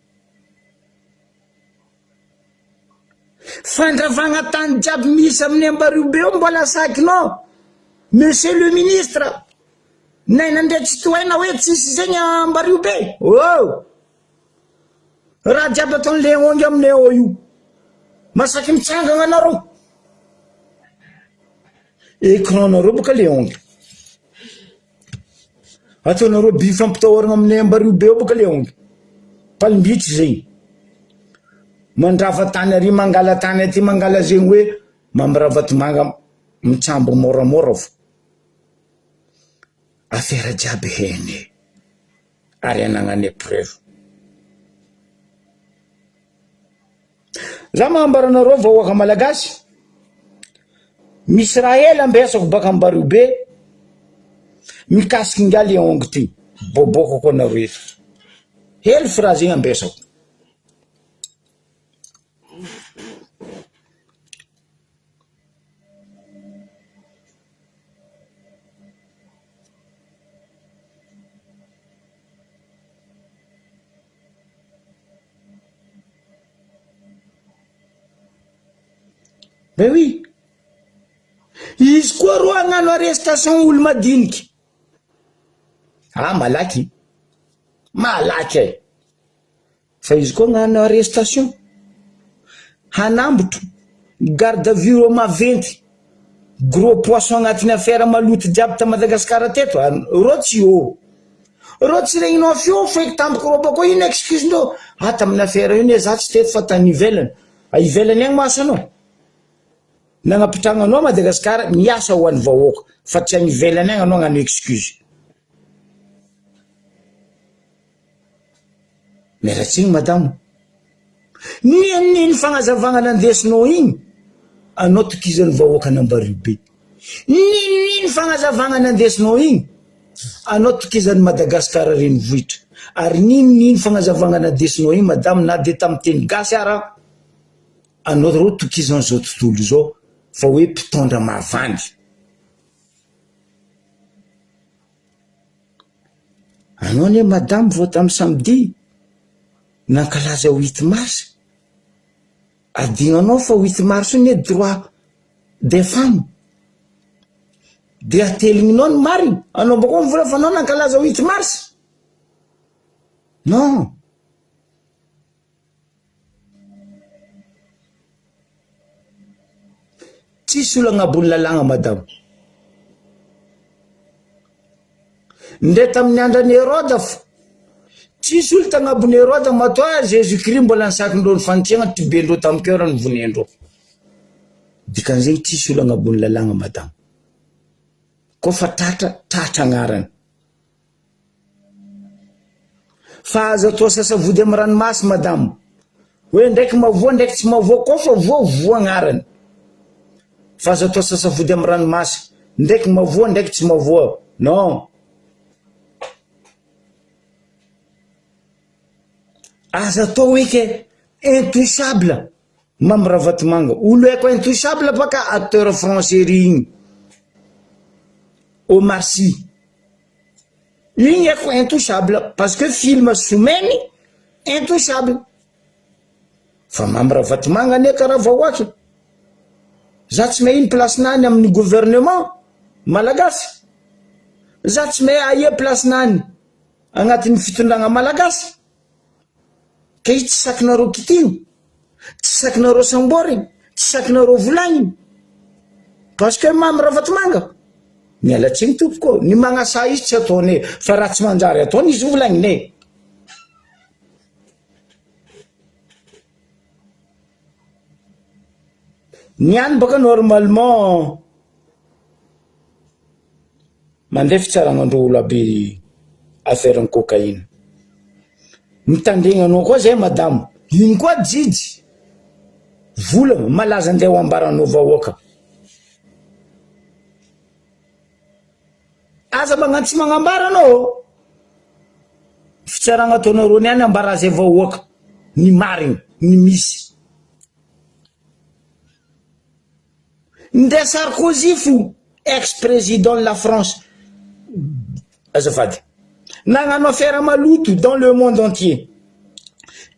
Fandravagna tany jiaby misy amin'ny Ambario be eo mbola sakinao. Monsieur le ministre, Naina Andriatsitohaina hoe tsisy zegny Ambario be. Oh! Raha jiaby ataon'i Leongy aminay ao io. Masaky mitsangana anareo. Écran nareo boka Leongy. Ataonareo by fampitahorana aminay Ambariho be ao boka Leongy. Mpalimbitry zegny. Mandrava tany ary mangala tany aty mangala zegny hoe Mamy Ravatomanga mitsambo moramora fo. Afera jiaby hene. Ary anagnanay preuve. Za magnambara anareo vahoaka malagasy, misy raha hely ambesako baka Ambario be mikasiky ingahy Leong ty, bôbôkako anareo eto. Hely fa raha zegny ambesako. Ben oui! Izy koa rô hagnano arrestation olo madiniky. Ah malaky, malaky e! Fa izy koa agnano arrestation, hanambotro garde à vue reo maventy, gros poisson agnatin'ny affaire maloto jiaby ta Madagascar teto, reo tsy eo, reo tsy regninao feo feky tampoka reo bakeo ino excuse ndreo, ah tamin'ny affaire io ne za tsy teto fa tany ivelany, a ivelany agny ma asanao? Nagnapitrahagna anao Madagascar miasa ho an'ny vahoaka fa tsy agny ivelany agny anao agnano excuse. Miala tsiny madama. N'inon'ino fagnazavagna nandesinao igny, anao tokizan'ny vahoakan'Ambaribe. N'inon'ino fagnazavagna nandesinao igny, anao tokizan'i Madagascar renivohitra. Ary n'inon'ino fagnazavagna nandesinao igny madama na dia tamin'ny teny gasy ara, anao rô tokizan'izao tontolo izao fa hoe mpitondra mavandy. Anao anie madame vao tamin'ny samedi nankalaza huit mars, adinonao fa huit mars io anie droit des femmes, de ateligninao ny marina, anao bakeo mivola fa anao nankalaza huit mars, non. Tsisy olo agnabon'ny lalàgna madamo. Ndre tamin'ny andran'i Heroda fo, tsisy olo tagnabon'i Heroda matoa Jésus Christ mbola nisakindreo ny fanitsiagna tibendreo tamin'ny cœur ny vonendreo. Dikan'izegny tsisy olo agnabon'ny lalàgna madamo. Koa fa tratra, tratra agnarany. Fa aza atao sasavody amin'ny ranomasy madama. Hoe ndraiky mavoa ndraiky tsy mavoa koa fa voa voa agnarany. Fa aza atao sasavody amin'ny ranomasy. Ndraiky mavoa ndraiky tsy mavoa. Non. Aza atao hoe ke intouchable Mamy Ravatomanga. Olo haiko intouchable baka acteur français ry igny. Omar Sy. Igny haiko intouchable parce que film someny intouchable. Fa Mamy Ravatomanga anie karaha vahoaky. Za tsy mahay ino place-nany amin'ny gouvernement malagasy. Za tsy mahay aia place-nany agnatin'ny fitondragna malagasy. Kay tsy sakinareo kitihina, tsy sakinareo samborina, tsy sakinareo volagnina parce que Mamy Ravatomanga, miala tsiny tompoko ô, ny magnasaha izy tsy ataony e, fa raha tsy manjary ataony izy volagnina e. Ny any baka normalement Mandeha fitsarana andreo olo aby affaire ny cocaïne. Mitandregna anao koa zay madama. Ino koa jijy? Vola malaza andeha ho ambaranao vahoaka. Aza magnano tsy magnambara anao ô. Fitsarana ataonareo niany ambara zay vahoaka ny marigny ny misy. Ndre Sarkozy fo ex président de la France azafady nagnano affaire maloto dans le monde entier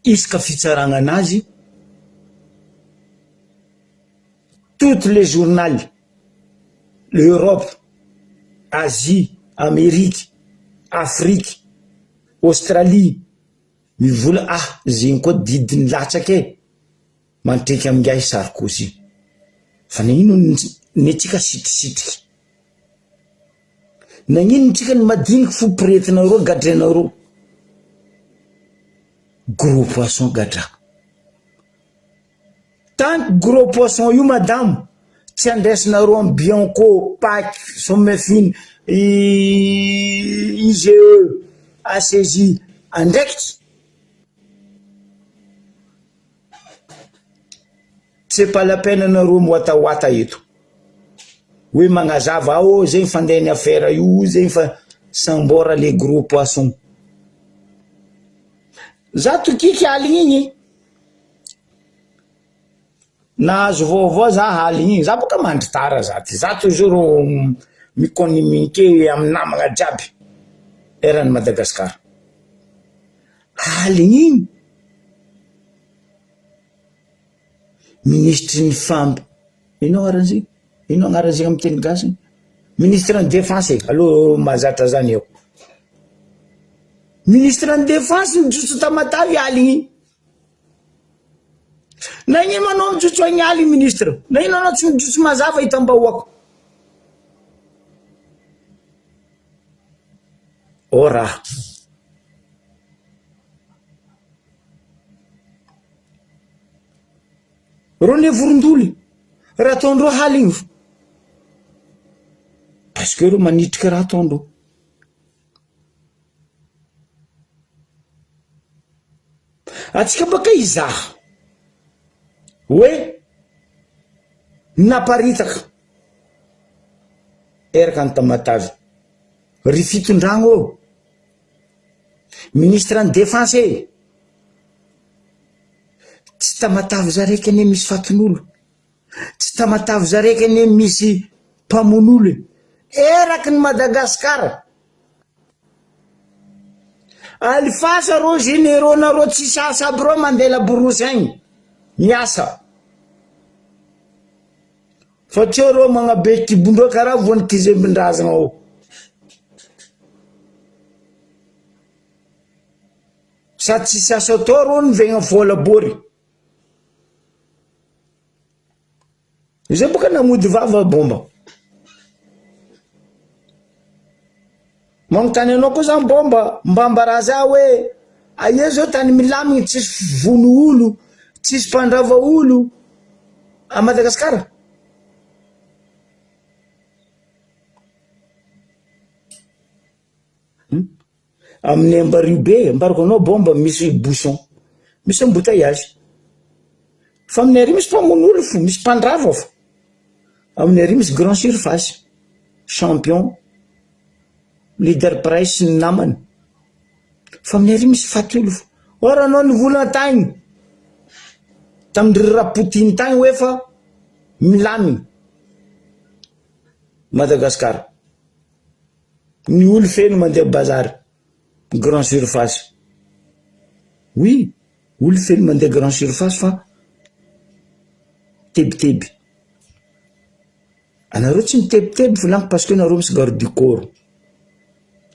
isaka fitsaragna anazy toutes les journal l'Europe Asie Amerique Afrique Australie mivola ah zegny koa didiny latsaka e. Mantriky amin'ingahy Sarkozy. Fa nagnino ny antsika sitrisitrika? Nagnino tsika ny madiniky fo poretinareo gadrainareo? Gros poisson gadra. Tant que gros poisson io madamo tsy andraisinareo am Bianco, Pac, Somefine, IGE. HCJ andraikitra. C'est pas la peine anareo miwatawata eto hoe magnazava oh zegny fandehan'ny affaire io zegny fa sambora les gros poissons. Za tokiky aligny igny nahazo vaovao za aligny igny, za boka mandry tara za ty, za toujours mi-communiquer amy namagna jiaby eran'i Madagascar, aligny igny. Minisitry ny famp- ino agnarany izy iny? Ino agnarany izy iny amy teny gasy? Ministre ny defense e, aleo mahazatra zany eo. Ministre ny defense nijotso Tamatave aligny iny. Nagnino anao mijotso agny aligny ministre? Nagnino anao tsy mijotso mazava hitam-bahoaka? Ao raha. Reo ne vorondoly, raha ataondreo haligny fo, parce que reo manitriky raha ataondreo. Atsika baka hizaha hoe naparitaka eraka any Tamatave, ry fitondragna ô! Ministre ny defense e! Tsy Tamatave zaraiky anie misy fatin'olo, tsy Tamatave zaraiky anie misy mpamono olo e! Eraky ny Madagascar! Alifasa rô généraux nareo tsisy asa aby reo mandeha laborosy agny miasa fa tsy eo reo magnabe kibondreo karaha voan'ny kizembindrazagna ao. Sady tsisy asa atao reo nivegna vola bory. Izay boka namody vava bomba. Magnontany anao koa zany bomba, mba ambarà za hoe aia zao tany milamigny tsisy vono olo, tsisy mpandrava olo à Madagascar? Amin'ny Ambariho be, ambarako anao bomba misy bouchon, misy embouteillage. Fa amin'ny ary misy mpamono olo fo, misy mpandrava fo. Amin'ny ary misy grand surface, champion, leader price sy ny namany. Fa amin'ny ary misy faty olo fo. Or anao nivola tagny, tamin-dry Rapoutine tagny hoe fa milamigny Madagascar. Ny olo feno mandeha bazary grand surface. Oui, olo feno mandeha grand surface fa tebiteby. Anareo tsy mitebiteby volagno parce que nareo misy garde du corps.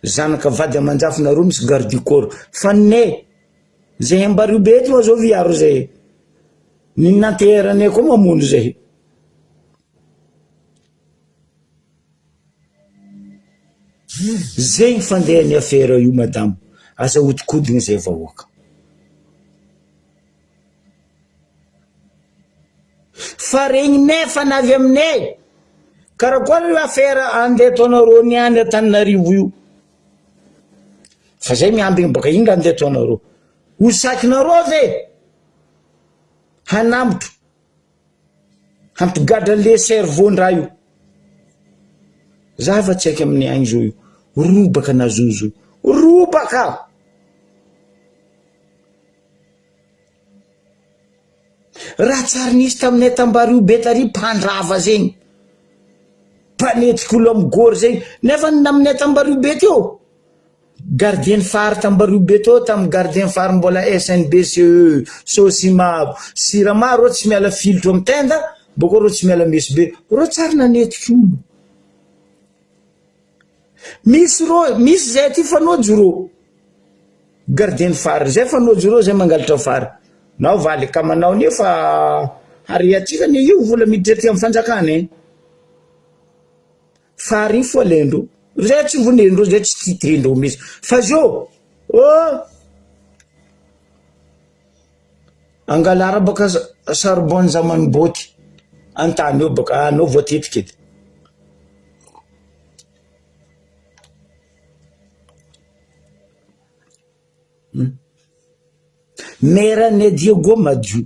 Zanaka vady aman-jafy nareo misy garde du corps. Fa ny zay ambario be eto zao viaro zay. Ny nanteheranay koa mamono zay. Zegny fandehan'ny afera io madamo, aza ahodikodiny zay vahoaka. Fa regninay fa navy aminay, karakory io afera andeha ataonareo niany Antananarivo io, fa zay miambigny baka ino raha andeha ataonareo, ho sakinareo ve hanambotro. Hampigadra le cerveau ndra io. Za fa tsy haiko amin'ny agny zao io. Robaka nazozo io. Robaka! Raha tsary nisy taminay tambario be tary mpandrava zegny. Mpanetsika olo amy gory zegny. Nefa ny naminay tambario be teo. Gardien phare tambario be teo tam gardien phare mbola SNBCE, Sosima, Sirama reo tsy miala filtro am tenda boko reo tsy miala meso be reo tsary nanetiky olo misy reo misy zay aty fanojo reo gardien phare zay fanojo reo zay mangalatra phare nao valy ka manao anie fa hariatsika anie io vola miditra aty am fanjakana e. Fary fo alendro zay tsy vonendro zay tsy titrendro mihitsy fa zio oh angalara baka charbon zamany boty antany eo baka anao voatetiky edy. Hum. Maire ne Diego madio.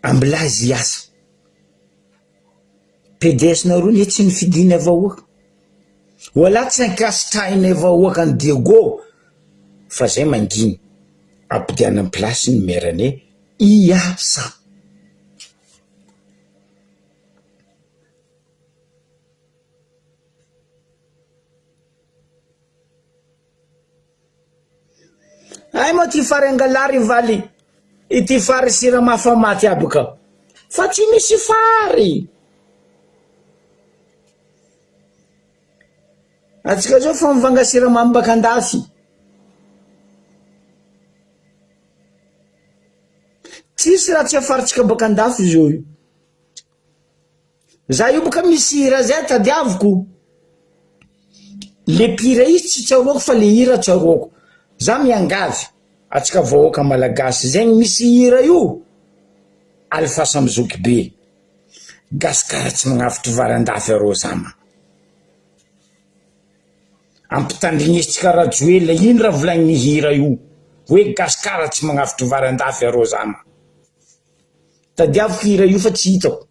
Ambilazy hiasa. PDS nareo ne tsy nifidinay vahoaka. Wallah tsy ankasitrahinay vahoaka an'i Diego fa zay mangina. Ampodiana am place ny maire ne hiasa. Hay moa ty fary angalary valy ity fary siramamy fa maty aby ka fa tsy misy fary atsika zao fa mivanga siramamy baka andafy tsisy raha tsy afaritsika baka andafy zao io Za io boka misy hira zay tadiaviko, le mpihira izy tsy tsaroako fa le hira tsaroako, za miangavy atsika vahoaka malagasy zegny misy hira io alefaso am zoky be, gasikara tsy magnavotry vary andafy arô zama, ampitandrignesitsika rajoelina ino raha volagniny hira io hoe gasikara tsy magnavotry vary andafy arô zama. Tadiaviko hira io fa tsy hitako.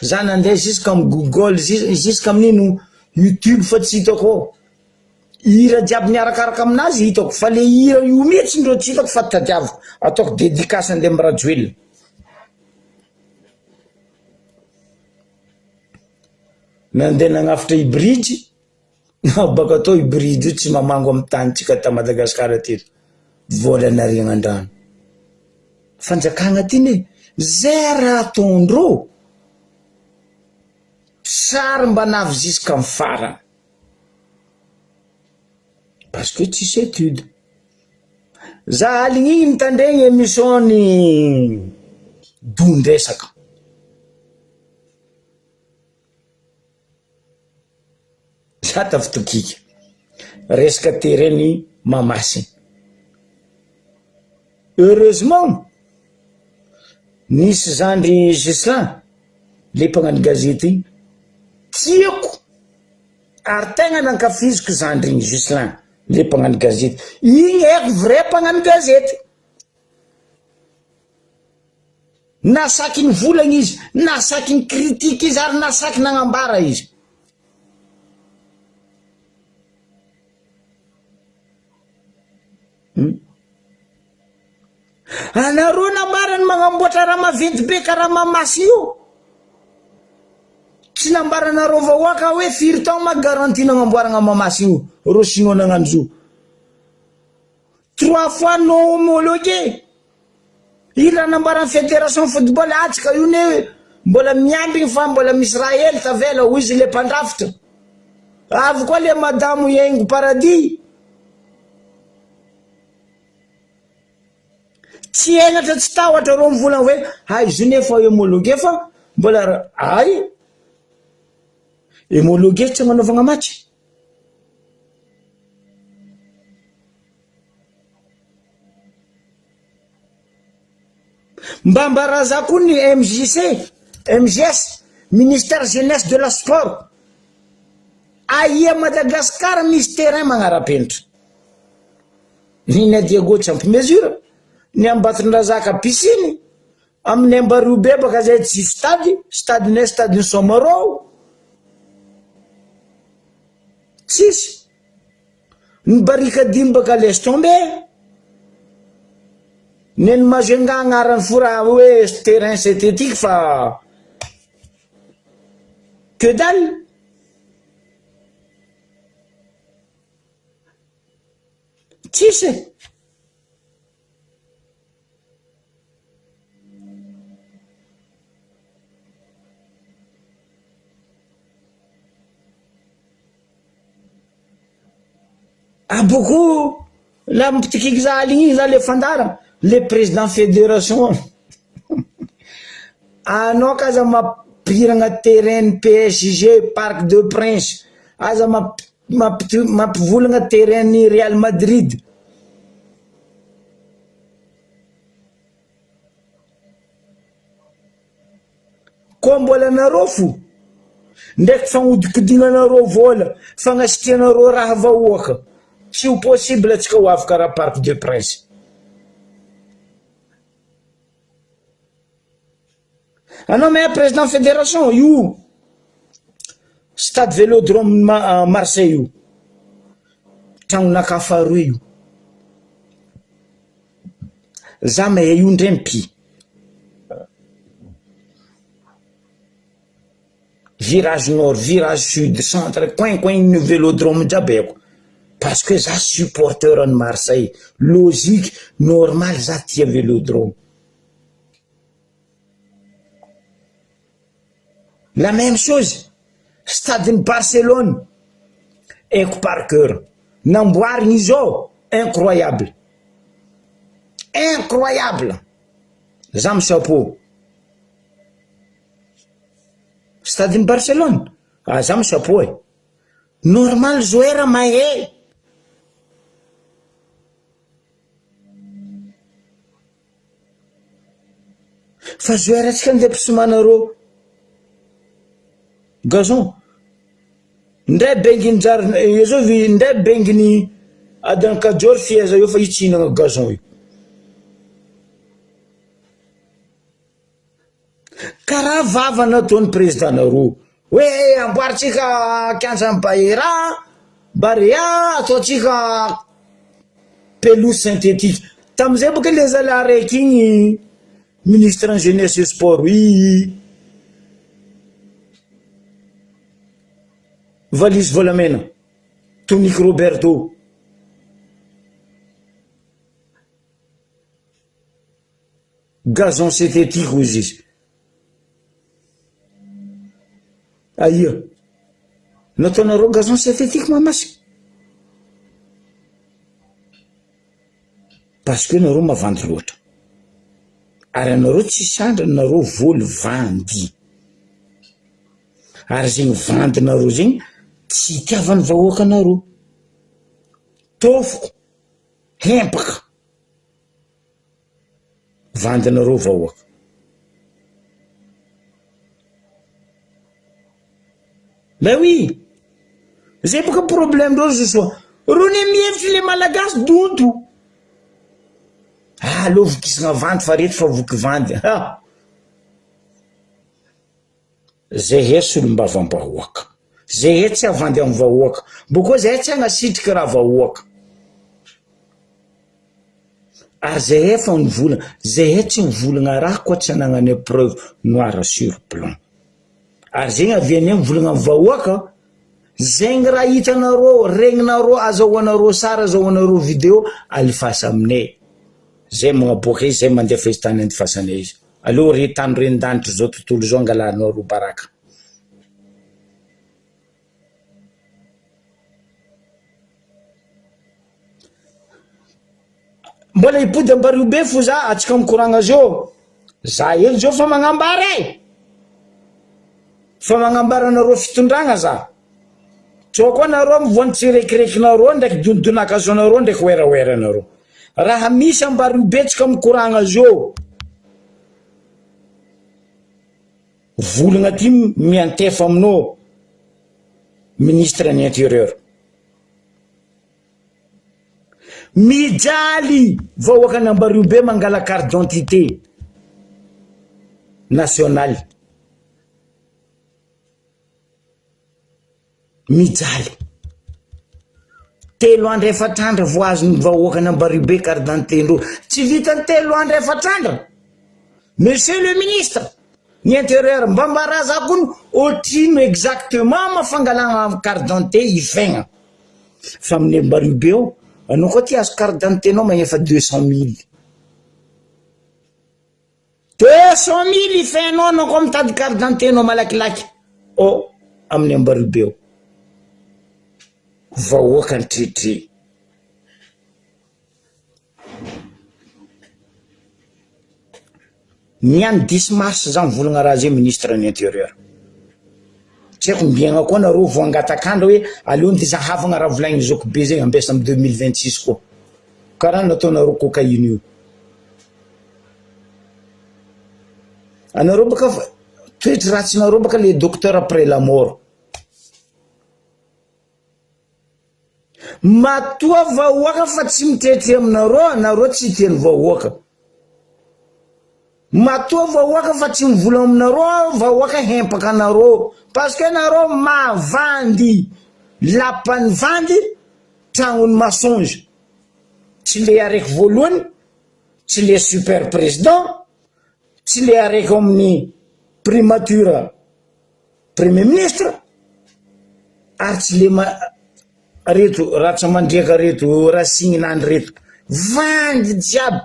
Za nandeha jusque am google jusque amin'ino youtube fa tsy hitako ao. Hira jiaby miarakaraka aminazy hitako fa le hira io mihitsy ndreo tsy hitako fa tadiaviko. Ataoko dedicace andeha am rajoelina. Nandeha nagnafitra i-bridge. Baka atao io bridge io tsy mamango amin'ny tanintsika ta Madagascar aty vola nariagna andrano. Fanjakagna ty ne zay raha ataondreo sary mba navy jusqu'am farany parce que tsisy etude. Za aligny igny mitandregny emission ny Dondresaka. Za tafitokika. Resaka terrain-ny Mahamasina. Heureusement nisy zandry Ghislain le mpagnano gazety igny tiako ary tegna nankafiziko zandry igny Ghislain le mpagnano gazety igny haiko vrai mpagnano gazety. Nasaky nivolagna izy, nasaky ni-critique izy ary nasaky nagnambara izy. Hum. Anareo nambarany magnamboatra raha maventy be karaha Mahamasina io. Tsy nambaranareo vahoaka hoe firy taogno ma garantie nagnamboaragna Mahamasina io, reo sinoa nagnano zo. Trois fois non homologué. Io raha nambaran'ny fédération football atsika io ne mbola miambigny fa mbola misy raha hely tavela hoy izy le mpandrafitra. Avy koa le madamo Haingo Paradis. Tsy henatra tsy tahotra reo mivolagna hoe hay izy io nefa homologué fa mbola hay homologué tsy agnanaovagna match. Mba ambaraza koa ny MJC, MJS, Ministère Jeunesse de la Sport. Aia Madagascar misy terrain magnara-penitra. Ny ny Diego tsy ampy mesure, ny Ambatondrazaka piscine, amin'ny Ambariho be baka zay tsy stade, stade nay stade ny Soamarô. Tsisy. Ny barikadimy baka laisse tomber. Nen'i Majunga agnarany fo raha hoe terrain synthétique fa que dalle. Tsisy e. Aboko la mipitikiky za aligny igny za le fandaharana le président fédération anao ka aza mampiragna terrain ny PSG parc de prince aza mampi- mampivolagna terrain ny Real Madrid. Koa mbola nareo fo ndraiky fagnodikodinanareo vola, fagnasitrianareo raha vahoaka. Tsy ho possible antsika ho avy karaha Parc de Prince. Anao mahay président fédération io stade vélodrome Marseille io. Tragnonakahy faharoa io. Za mahay io ndray mpi. Virage nord, virage sud, centre, coin coin ny velodrome jiaby haiko parce que za supporteur an'i Marseille, logique, normal za tia velodrome. La même chose, stade ny Barcelone, haiko par coeur, namboariny izy ao, incroyable, incroyable, za mi-chapeau. Stade ny Barcelone? Ah za mi-chapeau e! Normal joueur mahay! Fa joueur tsika ndeha mpisomanareo gazon ndray benginy jary io zao vi ndray benginy Adan Kajory fiheza io fa io tsy hihinagna gazon io. Karaha vava nataon'ny président nareo hoe amboarintsika kianjan'i Baera, Barea ataontsika pelouse synthétique, tamin'izay boka le zalahy raiky igny ministre ny jeunesse et sport i valise volamena Toniky Roberto. Gazon synthétique hozy izy. Aia? Nataonareo gazon synthétique Mahamasina? Parce que nareo mavandy loatra. Ary anareo tsy sandry nareo voly vandy. Ary zegny vandinareo zegny tsy itiavan'ny vahoaka anareo. Tôfoko, hempaka. Vandinareo vahoaka. Ben oui! Zay boka problème ndreo ry Josoa. Reo ne mihevitry le malagasy donto. Ah, aleo vokisina vandy fa reto fa voky vandy. Ha! Zehe solombavambahoaka. Zehe tsy havandy amin'ny vahoaka. Bôkô zehe tsy hagnasitriky raha vahoaka. Ary zehe efa nivolagna, zehe tsy mivolagna raha koa tsy anagnanay preuve noir sur blanc. Ary zegny avianay mivolagna amin'ny vahoaka, zegny raha hitanareo, regninareo, azahoanareo sary, azahoanareo video, alefasa aminay. Zay magnaboaka izy, zay mandefa izy tany andifasanay izy. Aleo re tany ren-danitry zao tontolo zao angalanao ro baraka. Mbola hipody Ambariho be fo za atsika mikoragna zao. Za hely zao fa magnambara e! Fa magnambara anareo fitondragna za. Tsao koa nareo mivoa ny tsirekirekinareo ndraiky dondonakazo-nareo ndraiky werawera-nareo. Raha misy Ambariho be tsika mikoragna zao. Volagna ty miantefa aminao ministre ny intérieur. Mijaly vahoakan'Ambariho be mangala carte d'identité nationale. Mijaly. Telo andro efatr'andro vao azon'ny vahoakan'Ambariho be carte d'identité-ndreo. Tsy vitan'ny telo andro efatr'andro. Monsieur le ministre ny intérieur mba mbaraza kony otrino exactement ma fangalagna carte d'identité ifegna fa amin'ny Ambariho be ao anao koa ty azo carte d'identité nao magnefa 200 mille 200 mille ifenao anao koa mitady carte d'identité nao malakilaky ao amin'ny Ambariho be ao vahoaka ny Ny any dix mars za mivolagna raha zay ministre ny intérieur. Tsy haiko mbiagna koa nareo vao angatak'andro hoe aleo ndeha zahavagna raha volagniny zoky be zegny ambesa am 2026 koa. Karaha nataonareo cocaïne io. Anareo baka toetry ratsinareo baka le docteur après la mort. Matoa vahoaka fa tsy mitretre aminareo, anareo tsy tian'ny vahoaka. Matoa vahoaka fa tsy mivola aminareo, vahoaka hempaka anareo. Parce que nareo mavandy, lapan'ny vandy, tragnon'ny mensonge. Tsy le araiky voalohany, tsy le super président, tsy le araiky ao amin'ny primature premier ministre ary tsy le ma reto ratsamandriaka reto rasignina any reto vandy jiaby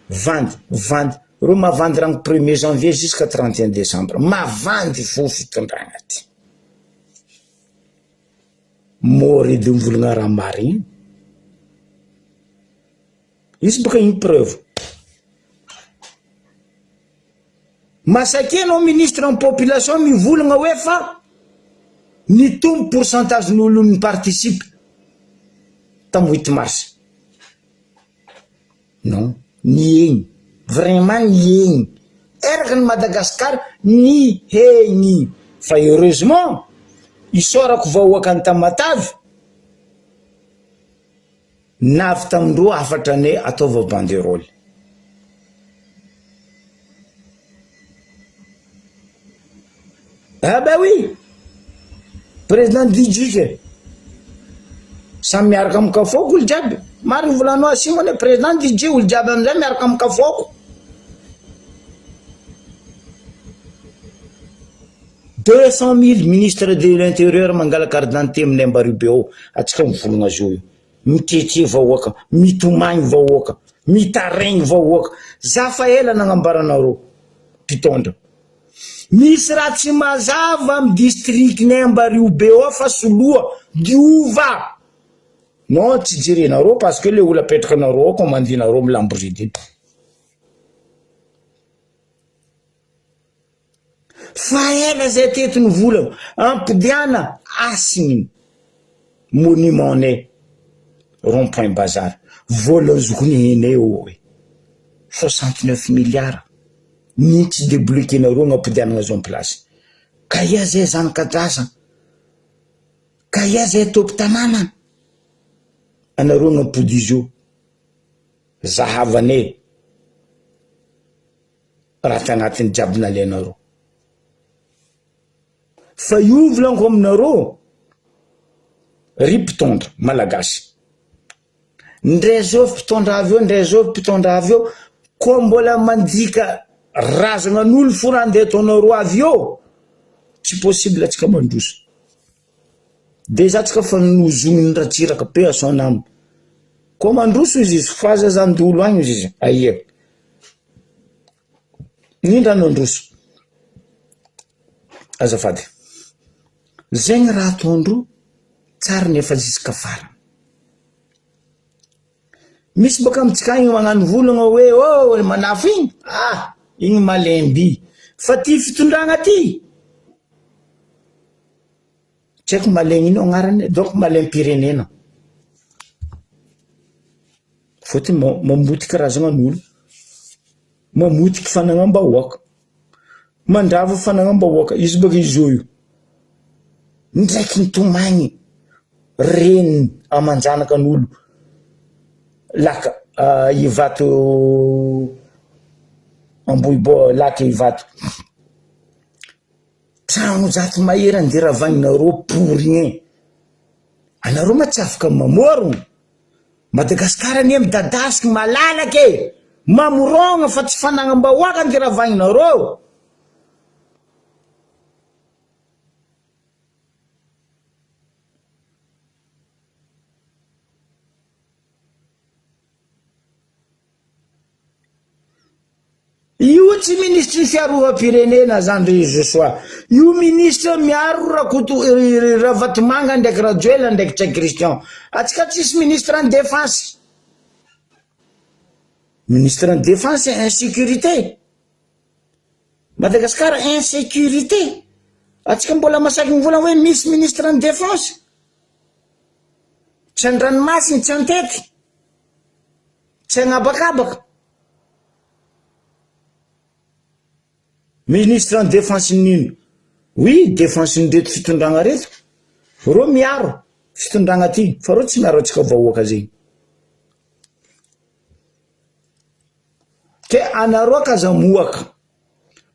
vandy vandy reo mavandy rano premier janvier jusqu'à 31 décembre mavandy fo fitondragna ty mort edy mivolagna raha marigny izy bôka igny preuve. Masake anao ministre en population mivolagna hoe fa nitombo pourcentage ny olon ni-participe tam huit mars. Non, nihegny, vraiment nihegny, eraky ny Madagascar nihegny fa heureusement isaorako vahoakan'i Tamatave Navy tamindreo hafatra anie ataova banderole. Ah ben oui! Président DJ ke. Samy miaraka amin'ny kafoako olo jiaby. Marina volanao Asimba anie président DJ olo jiaby amizay miaraka amin'ny kafoako. 200 000 ministre de l'intérieur mangala carte d'identité aminay Ambaribe ao, atsika mivolagna zao io. Mitretre vahoaka, mitomagny vahoaka, mitaraigny vahoaka. Za fa ela nagnambaranareo mpitondra. Misy raha tsy mazava am district-nay Ambariobe ao fa soloa, diova. Non tsy jerenareo parce que le olo apetrakanareo ao commandinareo am lambourgini. Fa ela zay teto ny vola ampodiana hasiny monument nay rond point bazar vola zokony henay eo e 69 milliards ny tsy debloquenareo agnapodianana azy en place ka ia zay zanakadrasa ka ia zay tompon-tanàna anareo agnapody izy io zahavanay raha tagnatin'ny jiaby nalainareo. Fa io volaniko aminareo ry mpitondra malagasy, ndre zao mpitondra avy eo ndre zao mpitondra avy eo, koa mbola mandika razagnan'olo fo raha andeha ataonareo avy eo, tsy possible atsika mandroso. Déjà tsika fa nozonin'i Ratsiraka paix à son âme. Koa mandroso izy izy fa zazandolo agny izy izy aia. Indra nandroso. Azafady. Zegny raha ataondreo tsara nefa jusqu'à farany. Misy bôka amintsika agny magnano volagna hoe oh manafo igny ah igny malem-by fa ty fitondragna ty tsy haiko malem ino agnarany donc malem-pirenena fôtony mamotiky razanan'olo, mamotiky fanagnam-bahoaka. Mandrava fanagnam-bahoaka izy baka izy io io ndraiky nitomagny reniny aman-janakan'olo laka Ivato Ambohibao laka Ivato tragno zato mahery andeha ravainareo pour rien anareo ma tsy afaka mamorogno Madagascar anie midadasiky malalaka e! Mamorogna fa tsy fanagnam-bahoaka nge ravahinareo. Io tsy minisitry ny fiarovam-pirenena zany ry Josoa. Io ministre miaro Rakoto Ravatomanga ndraiky Rajoelina ndraiky Ntsay Christian. Atsika tsisy ministre ny défense. Ministre ny défense insécurité. Madagascar insécurité. Atsika mbola masaky mivolagna hoe misy ministre ny défense. Tsy an-dranomasina, tsy an-tety. Tsy agnabakabaka. Ministre ny défense ny ino? Oui, défense ny reto fitondragna reto. Reo miaro. Fitondragna ty fa reo tsy miaro antsika vahoaka zegny. Ke anareo k'aza mohaka.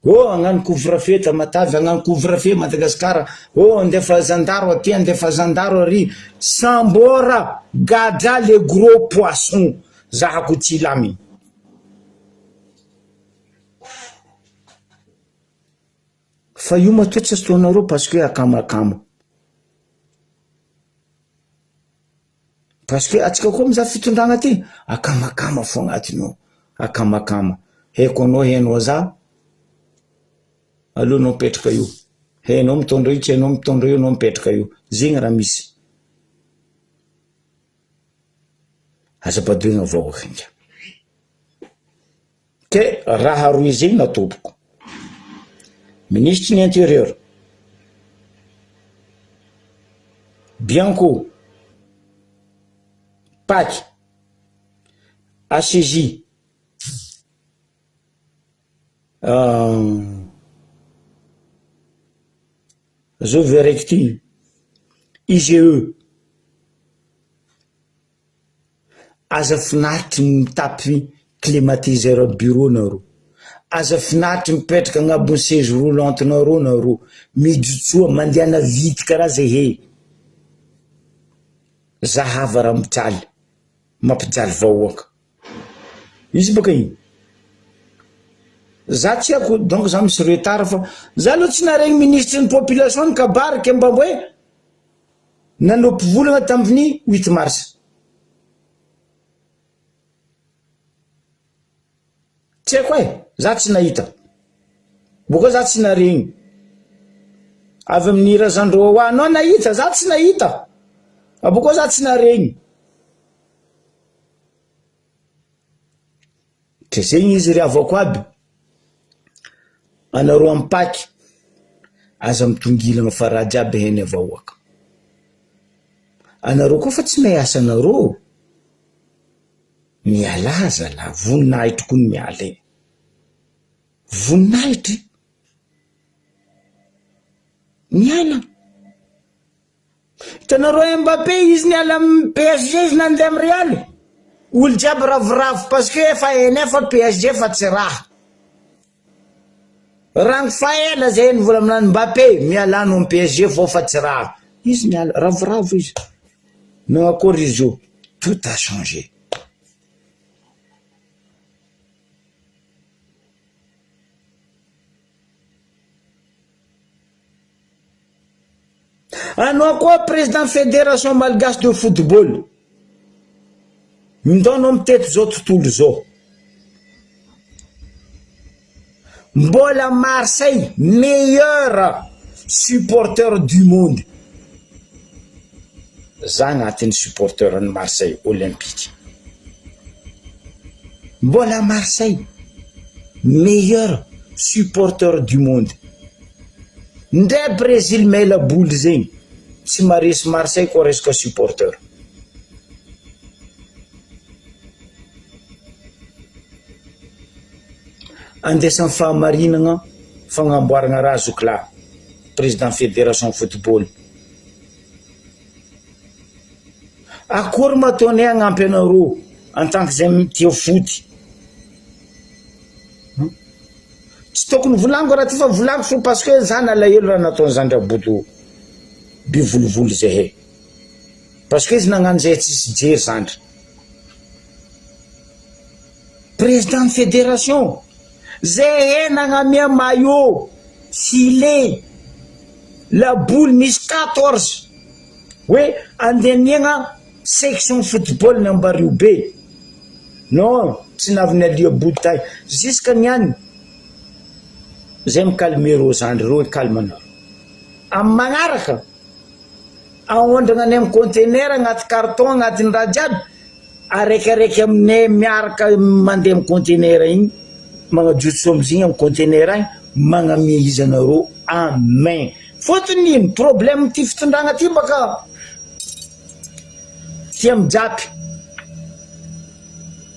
Oh hagnano couvre feu Tamatave, hagnano couvre feu Madagascar, oh andefa zandaro aty, andefa zandaro ary, sambôra gadra le gros poisson, zahako tsy hilamigny. Fa io matoa tsy ataonareo parce que akamakama. Parce que atsika koa mizaha fitondragna ty, akamakama fo agnatiny ao, akamakama. Haiko anao hainao za, aleo anao mipetraka eo, hainao mitondra io tsy hainao mitondra io anao mipetraka eo, zegny raha misy. Aza badoigna vahoaka ingahy. Ke raha roy zegny natomboko. Minisitry ny intérieur, Bianco, Pac, HCJ, zovy araiky ty, IGE. Aza finaritry ny mitapy climatiseur bureau nareo, aza finaritry mipetraka agnabon'ny seza roulante nareo nareo, mijotsoa mandehana vity karaha zay he, zahava raha mijaly, mampijaly vahoaka, izy baka iny, za tsy haiko donc za misy retard fa za aloha tsy naharegny ministry ny population nikabary ke mba hoe. Nanao mpivolagna tamin'ny huit mars. Tsy haiko e, za tsy nahita. Bôka za tsy naregny. Avy amin'ny razandro Wawa, anao nahita, za tsy nahita. Abôkeo za tsy naregny. Ke zegny izy ry havako aby, anareo am paky aza mitongilagna fa raha jiaby hainy vahoaka, anareo koa fa tsy mahay asanareo, mialà zalahy, voninahitry koa ny miala e, voninahitry, miala. Hitanareo Mbappé izy niala am PSG izy nandeha am Real, olo jiaby ravoravo parce que efa hainay fa PSG fa tsy raha. Rango fa ela zay nivola aminany Mbappé miala anao am PSG vao fa tsy raha. Izy niala, ravoravo izy. Nanakory izy io? Tout a changé. Anao koa président fédération malgache de football, ndao anao mitety zao tontolo zao. Mbola Marseille meilleur supporteur du monde. Za agnatin'ny supporteur ny Marseille olympique. Mbola Marseille meilleur supporteur du monde. Ndre Brésil maila boly zegny tsy maresy Marseille koa resaka supporteur. Andesan'ny fahamarinagna fagnamboaragna raha zokilahy président fédération football. Akory ma ataonay hagnampy anareo en tant que zay mitia foot. Tsy tokony volaniko raha ty fa volaniko fo parce que za nalahelo raha nataony zandry Raboto be volovolo zahay parce que izy nagnano zay tsisy jery zandry président ny fédération zahay nagnamia maillot filet laboly misy 14 hoe andeniagna section football ny Ambariho be Non, tsy navy nialia bouteille jusque niany zay mi calmer reo zandry reo calme anareo am magnaraka aondragna any am conteneur agnaty carton agnatin'ny raha jiaby araikiaraiky aminay miaraka mandeha am conteneur igny magnajotso amizigny am conteneur agny magnamia izy anareo en main fôtony ino problème ty fitondragna ty baka Tia mijapy.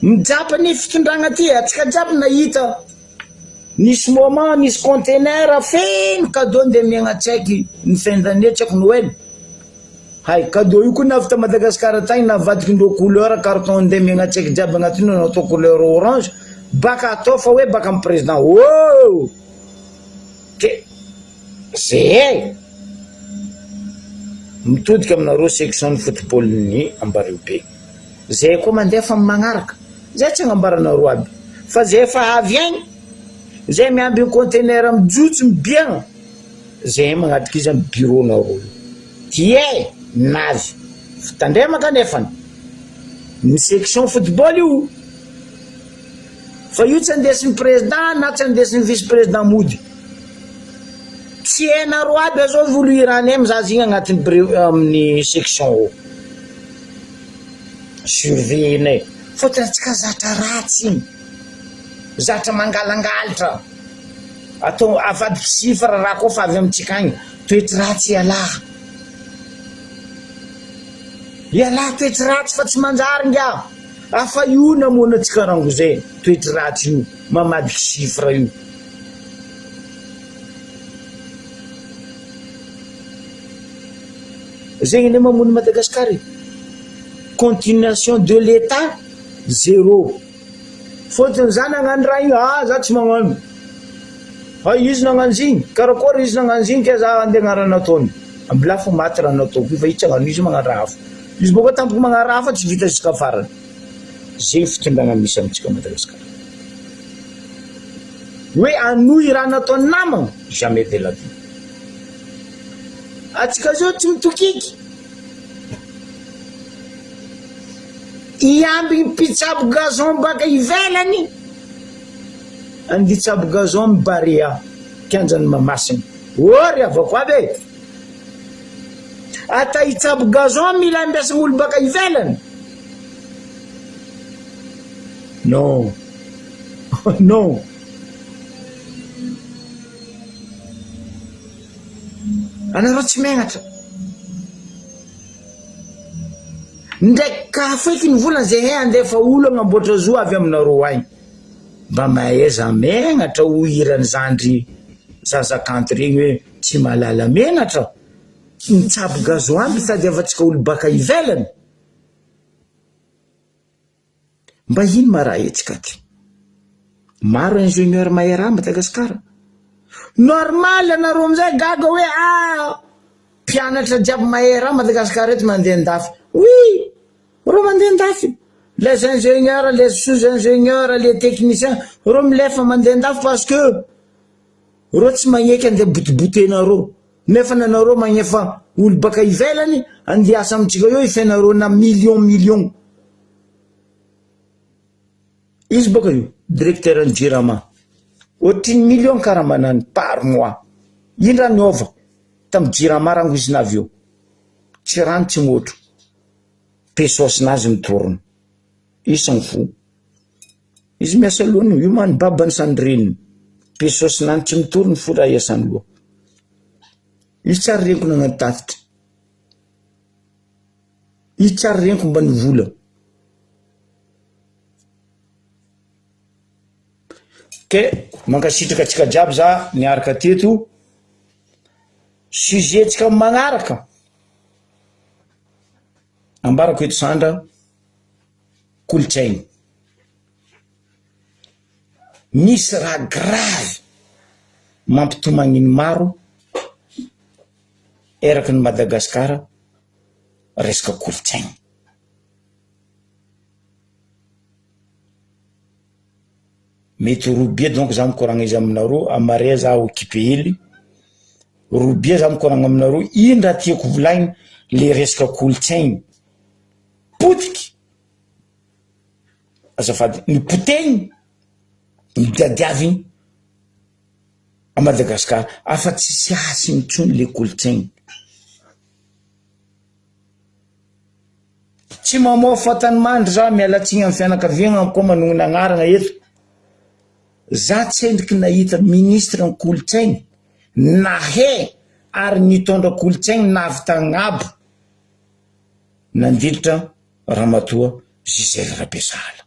Mijapy ny fitondragna ty e, atsika jiaby nahita nisy moment nisy conteneur feno cadeau ndeha miaigna tsaiky ny fin d'année tsaiky noel. Hay, cadeau io koa navy ta Madagascar tagny navadiky ndreo couleur carton nde megna tsaiky jiaby agnatiny io natao couleur orange baka atao fa hoe baka am président ooh! Ke zehe mitodika aminareo section ny football ny Ambariobe zehe koa mandeha fa magnaraka zay tsy agnambaranareo aby fa zehe fa avy agny zay miambigny conteneur mijotso mibiagna Zay magnatrika izy am bureau nareo io tie nazy fitandremaka anefany ny section football io fa io tsy andesin'ny président na tsy andesin'ny vice président mody tsy hainareo aby azao olo iranay mizaha igny agnatin'ny bureau amin'ny section ao surveiller-nay fôtony antsika zatra ratsy igny zatra mangalangalatra. Atao avadiky chiffre raha koa fa avy amintsika agny, toetry ratsy ialahy. Ialahy toetry ratsy fa tsy manjary nga. Afa io namono antsika rangoze, toetry ratsy io, mamadiky chiffre io. Zegny anie mamono Madagascar e. Continuation de l'Etat, zéro. Fôtony za nagnano raha igny, ah za tsy magnano, hay izy nagnano izy igny, karakôry izy nagnano izy igny ke za andeha hagnano raha nataony, ambilà fô maty raha nataoko io fa izy tsy hagnano izy magnano raha hafa, izy bôka tampoka magnano raha hafa tsy vita jusqu'à farany, zegny fitondragna misy amintsika Madagascar, hoe hanohy raha nataony namagna, jamais de la vie, atsika zao tsy mitokiky. Hiambigny mpitsabo gazon baka ivelany andeha hitsabo gazon am Barea kianjan'i Mahamasina. Ô ry havako aby e! Ata hitsabo gazon mila andrasagna olo baka ivelany? Non! Non! Anareo tsy megnatra. Ndraiky ka foiky ny volana zay he andefa olo agnamboatra zo avy aminareo agny. Mba mahaiza megnatra hoy hiran'i zandry zaza kanto regny hoe tsy mahalala menatra. Mitsabo gazoaly itadiavantsika olo baka ivelany. Mba ino ma raha hetsika aty? Maro ingénieur mahay raha Madagascar. Normal anareo amizay gaga hoe ah mpianatra jiaby mahay raha Madagascar eto mandeha andafy. Oui, reo mandeha andafy. Les ingénieurs, les sous ingénieurs, les techniciens, reo milefa mandeha andafy parce que reo tsy magneky andeha botibotenareo. Nefa nanareo magnefa olo baka ivelany andeha hiasa amintsika eo ifenareo na million million. Izy boka io directeur ny jirama ohatrin'ny million karamanany par mois. Ino raha niova tam jirama rango izy navy eo. Tsy rano tsy motro. Pesos nazy mitorona. Il s'en fout. Izy miasa lohany io, io man babany sa ny reniny. Pesos nany tsy mitory ny fo raha iasany loha. Izy tsy ary reniko nagnano tatitra. Izy tsy ary reniko mba nivola. Ke mankasitraka antsika jiaby za niaraka teto. Sujet-tsika magnaraka, ambarako eto Sandra, kolontsaina. Misy raha grave mampitomagny ny maro eraky ny Madagascar resaka kolontsaina. Mety ho roa donc za mikoragna izy aminareo, amaray za occupé hely, roa za mikoragna aminareo, ino raha tiako volagnina le resaka kolontsaina potiky. Azafady, ny potehiny ny tadiaviny à Madagascar afa tsisy hasiny intsony le kolontsaina. Tsy mamoha fatany mandry za, miala tsiny amin'ny fianakaviagna koa manognona agnarana eto, za tsy endriky nahita ministre ny kolontsaina nahay ary nitondra kolontsaina nahavita agnabo nandilitra Ramatoa Gisèle Rabesahala.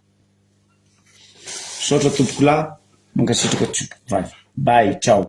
Misaotra tompokolahy, mankasitraka tompoko vavy. Bye, ciao.